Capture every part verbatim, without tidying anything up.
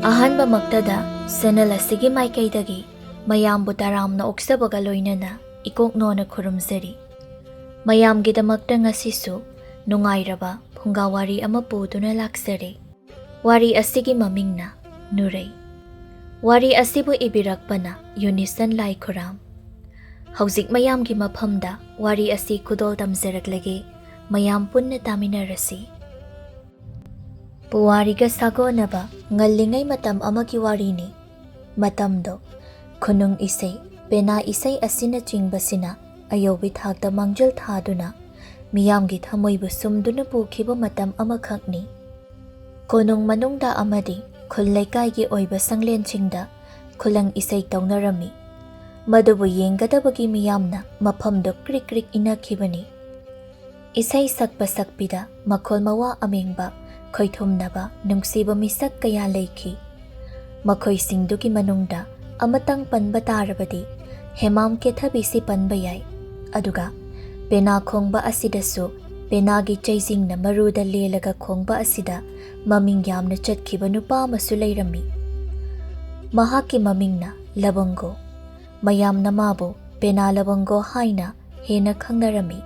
ꯑꯍꯥꯟꯕꯃꯛꯇꯗ channel ꯑꯁꯤꯒꯤ ꯃꯥꯏꯀꯩꯗꯒꯤ ꯃꯌꯥꯝꯕꯨ ꯇꯔꯥꯝꯅ ꯑꯣꯛꯆꯕꯒ ꯂꯣꯏꯅꯅ ꯏꯀꯣꯛ ꯅꯣꯟꯅ ꯈꯨꯔꯨꯝꯖꯔꯤ꯫ ꯃꯌꯥꯝꯒꯤꯗꯃꯛꯇ ꯉꯁꯤꯁꯨ ꯅꯨꯡꯉꯥꯏꯔꯕ ꯐꯨꯡꯒꯥ ꯋꯥꯔꯤ ꯑꯃ ꯄꯨꯗꯨꯅ ꯂꯥꯛꯆꯔꯦ꯫ ꯋꯥꯔꯤ ꯑꯁꯤꯒꯤ ꯃꯃꯤꯡꯅ ꯅꯨꯔꯩ꯫ ꯋꯥꯔꯤ ꯑꯁꯤꯕꯨ ꯏꯕꯤꯔꯛꯄꯅ ꯌꯨꯅꯤꯁꯟ ꯂꯥꯏꯈꯨꯔꯥꯝ꯫ ꯍꯧꯖꯤꯛ ꯃꯌꯥꯝꯒꯤ ꯃꯐꯝꯗ ꯋꯥꯔꯤ ꯑꯁꯤ ꯈꯨꯗꯣꯜ ꯇꯝꯖꯔꯛꯂꯒꯦ꯫ ꯃꯌꯥꯝ ꯄꯨꯟꯅ ꯇꯥꯃꯤꯟꯅꯔꯁꯤ꯫ ꯄꯨꯋꯥꯔꯤꯒ ꯁꯥꯒꯣꯟꯅꯕ ꯉꯜꯂꯤꯉꯩ ꯃꯇꯝ ꯑꯃꯒꯤ ꯋꯥꯔꯤꯅꯤ꯫ ꯃꯇꯝꯗꯣ ꯈꯨꯅꯨꯡ ꯏꯁꯩ, ꯄꯦꯅꯥ ꯏꯁꯩ ꯑꯁꯤꯅꯆꯤꯡꯕꯁꯤꯅ ꯑꯌꯧꯕꯤ ꯊꯥꯛꯇ ꯃꯥꯡꯖꯤꯜ ꯊꯥꯗꯨꯅ ꯃꯤꯌꯥꯝꯒꯤ ꯊꯃꯣꯏꯕꯨ ꯁꯨꯝꯗꯨꯅ ꯄꯨꯈꯤꯕ ꯃꯇꯝ ꯑꯃꯈꯛꯅꯤ꯫ ꯀꯣꯅꯨꯡ ꯃꯅꯨꯡꯗ ꯑꯃꯗꯤ ꯈꯨꯜ ꯂꯩꯀꯥꯏꯒꯤ ꯑꯣꯏꯕ ꯁꯪꯂꯦꯟꯁꯤꯡꯗ ꯈꯨꯂꯪ ꯏꯁꯩ ꯇꯧꯅꯔꯝꯃꯤ꯫ ꯃꯗꯨꯕꯨ ꯌꯦꯡꯒꯗꯕꯒꯤ ꯃꯤꯌꯥꯝꯅ ꯃꯐꯝꯗꯨ ꯀ꯭ꯔꯤꯛ ꯀ꯭ꯔꯤꯛ ꯏꯟꯅꯈꯤꯕꯅꯤ꯫ ꯏꯁꯩ ꯁꯛꯄ ꯁꯛꯄꯤꯗ ꯃꯈꯣꯜ ꯃꯋꯥ ꯑꯃꯦꯡꯕ, ꯈꯣꯏꯊꯨꯝꯅꯕ, ꯅꯨꯡꯁꯤꯕ ꯃꯤꯁꯛ ꯀꯌꯥ ꯂꯩꯈꯤ꯫ ꯃꯈꯣꯏꯁꯤꯡꯗꯨꯒꯤ ꯃꯅꯨꯡꯗ ꯑꯃꯇꯪ ꯄꯟꯕ ꯇꯥꯔꯕꯗꯤ ꯍꯦꯃꯥꯝ ꯀꯦꯊꯕꯤꯁꯤ ꯄꯟꯕ ꯌꯥꯏ꯫ ꯑꯗꯨꯒ ꯄꯦꯅꯥ ꯈꯣꯡꯕ ꯑꯁꯤꯗꯁꯨ ꯄꯦꯅꯥꯒꯤ ꯆꯩꯖꯤꯡꯅ ꯃꯔꯨꯗ ꯂꯦꯜꯂꯒ ꯈꯣꯡꯕ ꯑꯁꯤꯗ ꯃꯃꯤꯡ ꯌꯥꯝꯅ ꯆꯠꯈꯤꯕ ꯅꯨꯄꯥ ꯑꯃꯁꯨ ꯂꯩꯔꯝꯃꯤ꯫ ꯃꯍꯥꯛꯀꯤ ꯃꯃꯤꯡꯅ ꯂꯕꯪꯒꯣ꯫ ꯃꯌꯥꯝꯅ ꯃꯥꯕꯨ ꯄꯦꯅꯥ ꯂꯕꯪꯒꯣ ꯍꯥꯏꯅ ꯍꯦꯟꯅ ꯈꯪꯅꯔꯝꯃꯤ꯫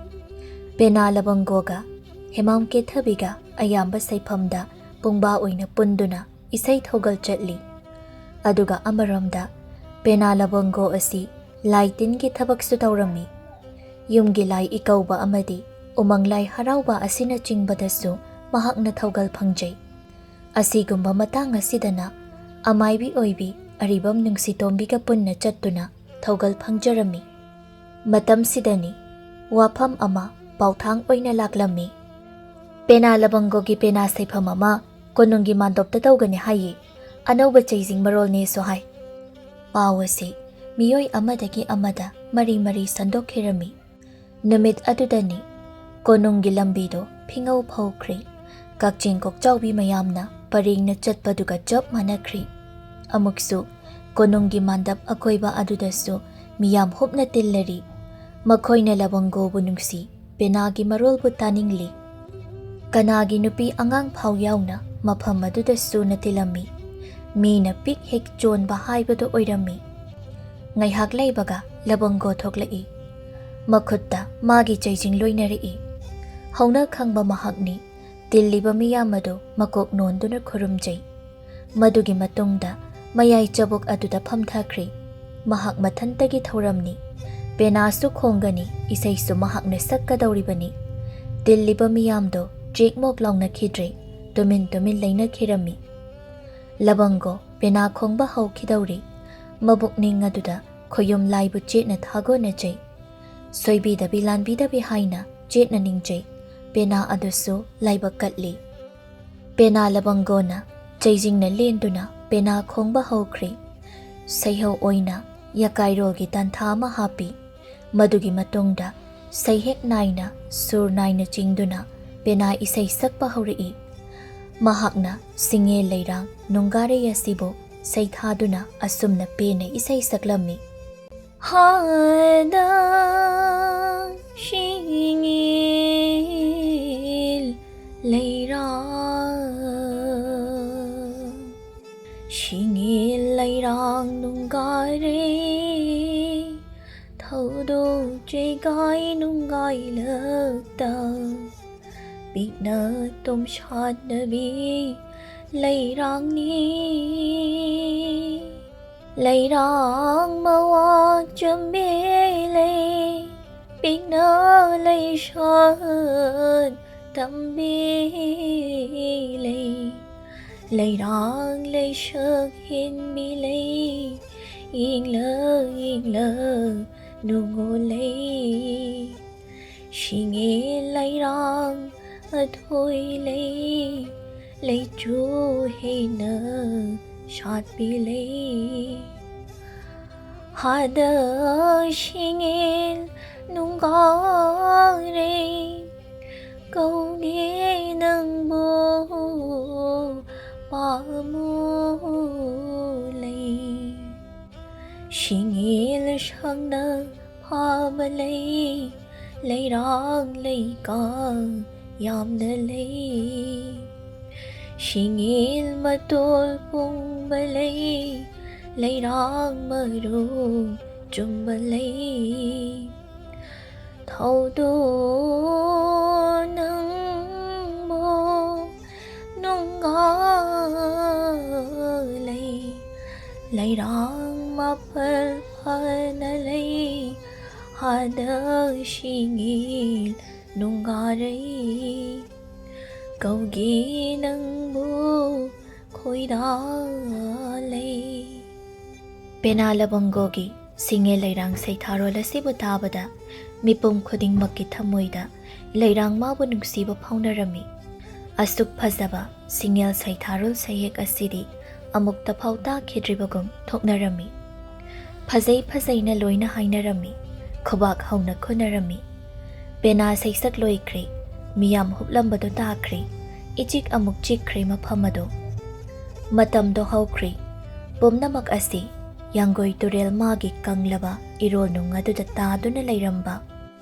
ꯄꯦꯅꯥ ꯂꯕꯪꯒꯣꯒ ꯍꯦꯃꯥꯝ ꯀꯦꯊꯕꯤꯒ ꯑꯌꯥꯝꯕ ꯁꯩꯐꯝꯗ ꯄꯨꯡꯕꯥ ꯑꯣꯏꯅ ꯄꯨꯟꯗꯨꯅ ꯏꯁꯩ ꯊꯧꯒꯜ ꯆꯠꯂꯤ꯫ ꯑꯗꯨꯒ ꯑꯃꯔꯣꯝꯗ ꯄꯦꯅꯥ ꯂꯕꯪꯒꯣ ꯑꯁꯤ ꯂꯥꯏ ꯇꯤꯟꯒꯤ ꯊꯕꯛꯁꯨ ꯇꯧꯔꯝꯃꯤ꯫ ꯌꯨꯝꯒꯤ ꯂꯥꯏ ꯏꯀꯧꯕ ꯑꯃꯗꯤ ꯎꯃꯪ ꯂꯥꯏ ꯍꯔꯥꯎꯕ ꯑꯁꯤꯅꯆꯤꯡꯕꯗꯁꯨ ꯃꯍꯥꯛꯅ ꯊꯧꯒꯜ ꯐꯪꯖꯩ꯫ ꯑꯁꯤꯒꯨꯝꯕ ꯃꯇꯥꯡ ꯑꯁꯤꯗꯅ ꯑꯃꯥꯏꯕꯤ ꯑꯣꯏꯕꯤ ꯑꯔꯤꯕꯝ ꯅꯨꯡꯁꯤꯇꯣꯝꯕꯤꯒ ꯄꯨꯟꯅ ꯆꯠꯇꯨꯅ ꯊꯧꯒꯜ ꯐꯪꯖꯔꯝꯃꯤ꯫ ꯃꯇꯝꯁꯤꯗꯅꯤ ꯋꯥꯐꯝ ꯑꯃ ꯄꯥꯎꯊꯥꯡ ꯑꯣꯏꯅ ꯂꯥꯛꯂꯝꯃꯤ꯫ "ꯄꯦꯅꯥ ꯂꯕꯪꯒꯣꯒꯤ ꯄꯦꯅꯥ ꯁꯩꯐꯝ ꯑꯃ ꯀꯣꯅꯨꯡꯒꯤ ꯃꯥꯟꯗꯣꯞꯇ ꯇꯧꯒꯅꯤ ꯍꯥꯏꯌꯦ꯫ ꯑꯅꯧꯕ ꯆꯩꯖꯤꯡ ꯃꯔꯣꯜꯅꯦꯁꯨ ꯍꯥꯏ"꯫ ꯄꯥꯎ ꯑꯁꯤ ꯃꯤꯑꯣꯏ ꯑꯃꯗꯒꯤ ꯑꯃꯗ ꯃꯔꯤ ꯃꯔꯤ ꯁꯟꯗꯣꯛꯈꯤꯔꯝꯃꯤ꯫ ꯅꯨꯃꯤꯠ ꯑꯗꯨꯗꯅꯤ ꯀꯣꯅꯨꯡꯒꯤ ꯂꯝꯕꯤꯗꯣ ꯐꯤꯉꯧ ꯐꯧꯈ꯭ꯔꯦ꯫ ꯀꯛꯆꯤꯡ ꯀꯣꯛꯆꯥꯎꯕꯤ ꯃꯌꯥꯝꯅ ꯄꯔꯦꯡꯅ ꯆꯠꯄꯗꯨꯒ ꯆꯞ ꯃꯥꯟꯅꯈ꯭ꯔꯦ꯫ ꯑꯃꯨꯛꯁꯨ ꯀꯣꯅꯨꯡꯒꯤ ꯃꯥꯟꯗꯞ ꯑꯀꯣꯏꯕ ꯑꯗꯨꯗꯁꯨ ꯃꯤꯌꯥꯝ ꯍꯨꯞꯅ ꯇꯤꯜꯂꯔꯤ꯫ ꯃꯈꯣꯏꯅ ꯂꯕꯪꯒꯣꯕꯨ ꯅꯨꯡꯁꯤ, ꯄꯦꯅꯥꯒꯤ ꯃꯔꯣꯜꯕꯨ ꯇꯥꯅꯤꯡꯂꯤ꯫ ꯀꯅꯥꯒꯤ ꯅꯨꯄꯤ ꯑꯉꯥꯡ ꯐꯥꯎ ꯌꯥꯎꯅ ꯃꯐꯝ ꯑꯗꯨꯗ ꯁꯨꯅ ꯇꯤꯜꯂꯝꯃꯤ꯫ ꯃꯤꯅ ꯄꯤꯛ ꯍꯦꯛ ꯆꯣꯟꯕ ꯍꯥꯏꯕꯗꯨ ꯑꯣꯏꯔꯝꯃꯤ꯫ ꯉꯥꯏꯍꯥꯛ ꯂꯩꯕꯒ ꯂꯕꯪꯒꯣ ꯊꯣꯛꯂꯛꯏ꯫ ꯃꯈꯨꯠꯇ ꯃꯥꯒꯤ ꯆꯩꯖꯤꯡ ꯂꯣꯏꯅꯔꯛꯏ꯫ ꯍꯧꯅ ꯈꯪꯕ ꯃꯍꯥꯛꯅꯤ꯫ ꯇꯤꯜꯂꯤꯕ ꯃꯤꯌꯥꯝ ꯑꯗꯨ ꯃꯀꯣꯛ ꯅꯣꯟꯗꯨꯅ ꯈꯨꯔꯨꯝꯖꯩ꯫ ꯃꯗꯨꯒꯤ ꯃꯇꯨꯡꯗ ꯃꯌꯥꯏ ꯆꯕꯨꯛ ꯑꯗꯨꯗ ꯐꯝꯊꯈ꯭ꯔꯦ꯫ ꯃꯍꯥꯛ ꯃꯊꯟꯇꯒꯤ ꯊꯧꯔꯝꯅꯤ꯫ ꯄꯦꯅꯥꯁꯨ ꯈꯣꯡꯒꯅꯤ, ꯏꯁꯩꯁꯨ ꯃꯍꯥꯛꯅ ꯁꯛꯀꯗꯧꯔꯤꯕꯅꯤ꯫ ꯇꯤꯜꯂꯤꯕ ꯃꯤꯌꯥꯝꯗꯣ ꯆꯦꯛꯃꯣꯛ ꯂꯥꯎꯅꯈꯤꯗ꯭ꯔꯦ, ꯇꯨꯃꯤꯟ ꯇꯨꯃꯤꯟ ꯂꯩꯅꯈꯤꯔꯝꯃꯤ꯫ ꯂꯕꯪꯒꯣ ꯄꯦꯅꯥ ꯈꯣꯡꯕ ꯍꯧꯈꯤꯗꯧꯔꯦ꯫ ꯃꯕꯨꯛꯅꯤꯡ ꯑꯗꯨꯗ ꯈꯣꯌꯨꯝ ꯂꯥꯏꯕꯨ ꯆꯦꯠꯅ ꯊꯥꯒꯣꯟꯅꯖꯩ꯫ ꯁꯣꯏꯕꯤꯗꯕꯤ ꯂꯥꯟꯕꯤꯗꯕꯤ ꯍꯥꯏꯅ ꯆꯦꯠꯅ ꯅꯤꯡꯖꯩ꯫ ꯄꯦꯅꯥ ꯑꯗꯨꯁꯨ ꯂꯥꯏꯕꯛ ꯀꯠꯂꯤ꯫ ꯄꯦꯅꯥ ꯂꯕꯪꯒꯣꯅ ꯆꯩꯖꯤꯡꯅ ꯂꯦꯟꯗꯨꯅ ꯄꯦꯅꯥ ꯈꯣꯡꯕ ꯍꯧꯈ꯭ꯔꯦ꯫ ꯁꯩꯍꯧ ꯑꯣꯏꯅ ꯌꯥꯀꯥꯏꯔꯣꯜꯒꯤ ꯇꯥꯟꯊꯥ ꯑꯃ ꯍꯥꯞꯄꯤ꯫ ꯃꯗꯨꯒꯤ ꯃꯇꯨꯡꯗ ꯁꯩꯍꯦꯛ ꯅꯥꯏꯅ ꯁꯨꯔ ꯅꯥꯏꯅ ꯆꯤꯡꯗꯨꯅ ꯄꯦꯅꯥ ꯏꯁꯩ ꯁꯛꯄ ꯍꯧꯔꯛꯏ꯫ ꯃꯍꯥꯛꯅ ꯁꯤꯡꯉꯦ ꯂꯩꯔꯥꯡ ꯅꯨꯡꯒꯥꯔꯩ ꯑꯁꯤꯕꯨ ꯁꯩꯊꯥꯗꯨꯅ ꯑꯁꯨꯝꯅ ꯄꯦꯟꯅ ꯏꯁꯩ ꯁꯛꯂꯝꯃꯤ꯫ ꯍꯥꯗ ꯁꯤꯡꯉꯦꯜ ꯂꯩꯔꯥꯡ, ꯁꯤꯡꯉꯦꯜ ꯂꯩꯔꯥꯡ ꯅꯨꯡꯒꯥꯔꯦ, ꯊꯧꯗꯣꯛ ꯆꯦꯒꯥꯏ ꯅꯨꯡꯒꯥꯏꯂꯛꯇ ꯄꯤꯛꯅ ꯇꯣꯝꯁꯥꯠꯅꯕꯤ ꯂꯩꯔꯥꯡꯅꯤ꯫ ꯂꯩꯔꯥꯡ ꯃꯋꯥ ꯆꯝꯕꯤ ꯂꯩ, ꯄꯤꯛꯅ ꯂꯩꯁꯥꯠ ꯇꯝꯕꯤ ꯂꯩ, ꯂꯩꯔꯥꯡ ꯂꯩꯁꯛ ꯍꯦꯟꯕꯤ ꯂꯩ, ꯌꯦꯡꯂ ꯌꯦꯡꯂ ꯅꯨꯡꯉꯣ ꯂꯩ꯫ ꯁꯤꯡꯉꯦ ꯂꯩꯔꯥꯡ ꯑꯊꯣꯏ ꯂꯩ, ꯂꯩꯆꯨ ꯍꯦꯟꯅ ꯁꯥꯠꯄꯤ ꯂꯩ꯫ ꯍꯥꯗ ꯁꯤꯡꯉꯦꯜ ꯅꯨꯡꯒꯥꯔꯦ, ꯀꯧꯒꯦ ꯅꯪꯕꯨ ꯄꯥꯝꯃꯨ ꯂꯩ꯫ ꯁꯤꯡꯉꯦꯜ ꯁꯪꯅ ꯐꯥꯕ ꯂꯩ, ꯂꯩꯔꯥꯡ ꯂꯩꯀꯥ ꯌꯥꯝꯅ ꯂꯩ꯫ ꯁꯤꯡꯒꯤꯜ ꯃꯇꯣꯜ ꯄꯨꯡꯕ ꯂꯩ, ꯂꯩꯔꯥꯡ ꯃꯔꯨ ꯆꯨꯝꯕ ꯂꯩ꯫ ꯊꯧꯗꯣ ꯅꯪꯕꯨ ꯅꯨꯡꯒꯥ ꯂꯩ, ꯂꯩꯔꯥꯡ ꯃꯥꯄꯜ ꯐꯅ ꯂꯩ, ꯍꯥꯗ ꯁꯤꯡꯒꯤꯜ ꯅꯨꯡꯒꯥꯔꯩ꯫ ꯀꯧꯒꯦ ꯅꯪꯕꯨ ꯈꯣꯏꯗꯥ ꯂꯩ꯫ ꯄꯦꯅꯥ ꯂꯕꯪꯒꯣꯒꯤ ꯁꯤꯡꯉꯦ ꯂꯩꯔꯥꯡ ꯁꯩꯊꯥꯔꯣꯜ ꯑꯁꯤꯕꯨ ꯇꯥꯕꯗ ꯃꯤꯄꯨꯝ ꯈꯨꯗꯤꯡꯃꯛꯀꯤ ꯊꯃꯣꯏꯗ ꯂꯩꯔꯥꯡ ꯃꯥꯕꯨ ꯅꯨꯡꯁꯤꯕ ꯐꯥꯎꯅꯔꯝꯃꯤ꯫ ꯑꯁꯨꯛ ꯐꯖꯕ ꯁꯤꯡꯉꯦꯜ ꯁꯩꯊꯥꯔꯣꯜ ꯁꯩꯍꯦꯛ ꯑꯁꯤꯗꯤ ꯑꯃꯨꯛꯇ ꯐꯥꯎ ꯇꯥꯈꯤꯗ꯭ꯔꯤꯕꯒꯨꯝ ꯊꯣꯛꯅꯔꯝꯃꯤ꯫ ꯐꯖꯩ ꯐꯖꯩꯅ ꯂꯣꯏꯅ ꯍꯥꯏꯅꯔꯝꯃꯤ꯫ ꯈꯨꯕꯥꯛ ꯍꯧꯅ ꯈꯨꯅꯔꯝꯃꯤ꯫ ꯄꯦꯅꯥ ꯁꯩꯁꯛ ꯂꯣꯏꯈ꯭ꯔꯦ꯫ ꯃꯤꯌꯥꯝ ꯍꯨꯞꯂꯝꯕꯗꯨ ꯇꯥꯈ꯭ꯔꯦ꯫ ꯏꯆꯤꯛ ꯑꯃꯨꯛ ꯆꯤꯛꯈ꯭ꯔꯦ ꯃꯐꯝ ꯑꯗꯨ꯫ ꯃꯇꯝꯗꯣ ꯍꯧꯈ꯭ꯔꯦ꯫ ꯄꯨꯝꯅꯃꯛ ꯑꯁꯤ ꯌꯥꯡꯒꯣꯏ ꯇꯨꯔꯦꯜ ꯃꯥꯒꯤ ꯀꯪꯂꯕ ꯏꯔꯣꯜꯅꯨꯡ ꯑꯗꯨꯗ ꯇꯥꯗꯨꯅ ꯂꯩꯔꯝꯕ꯫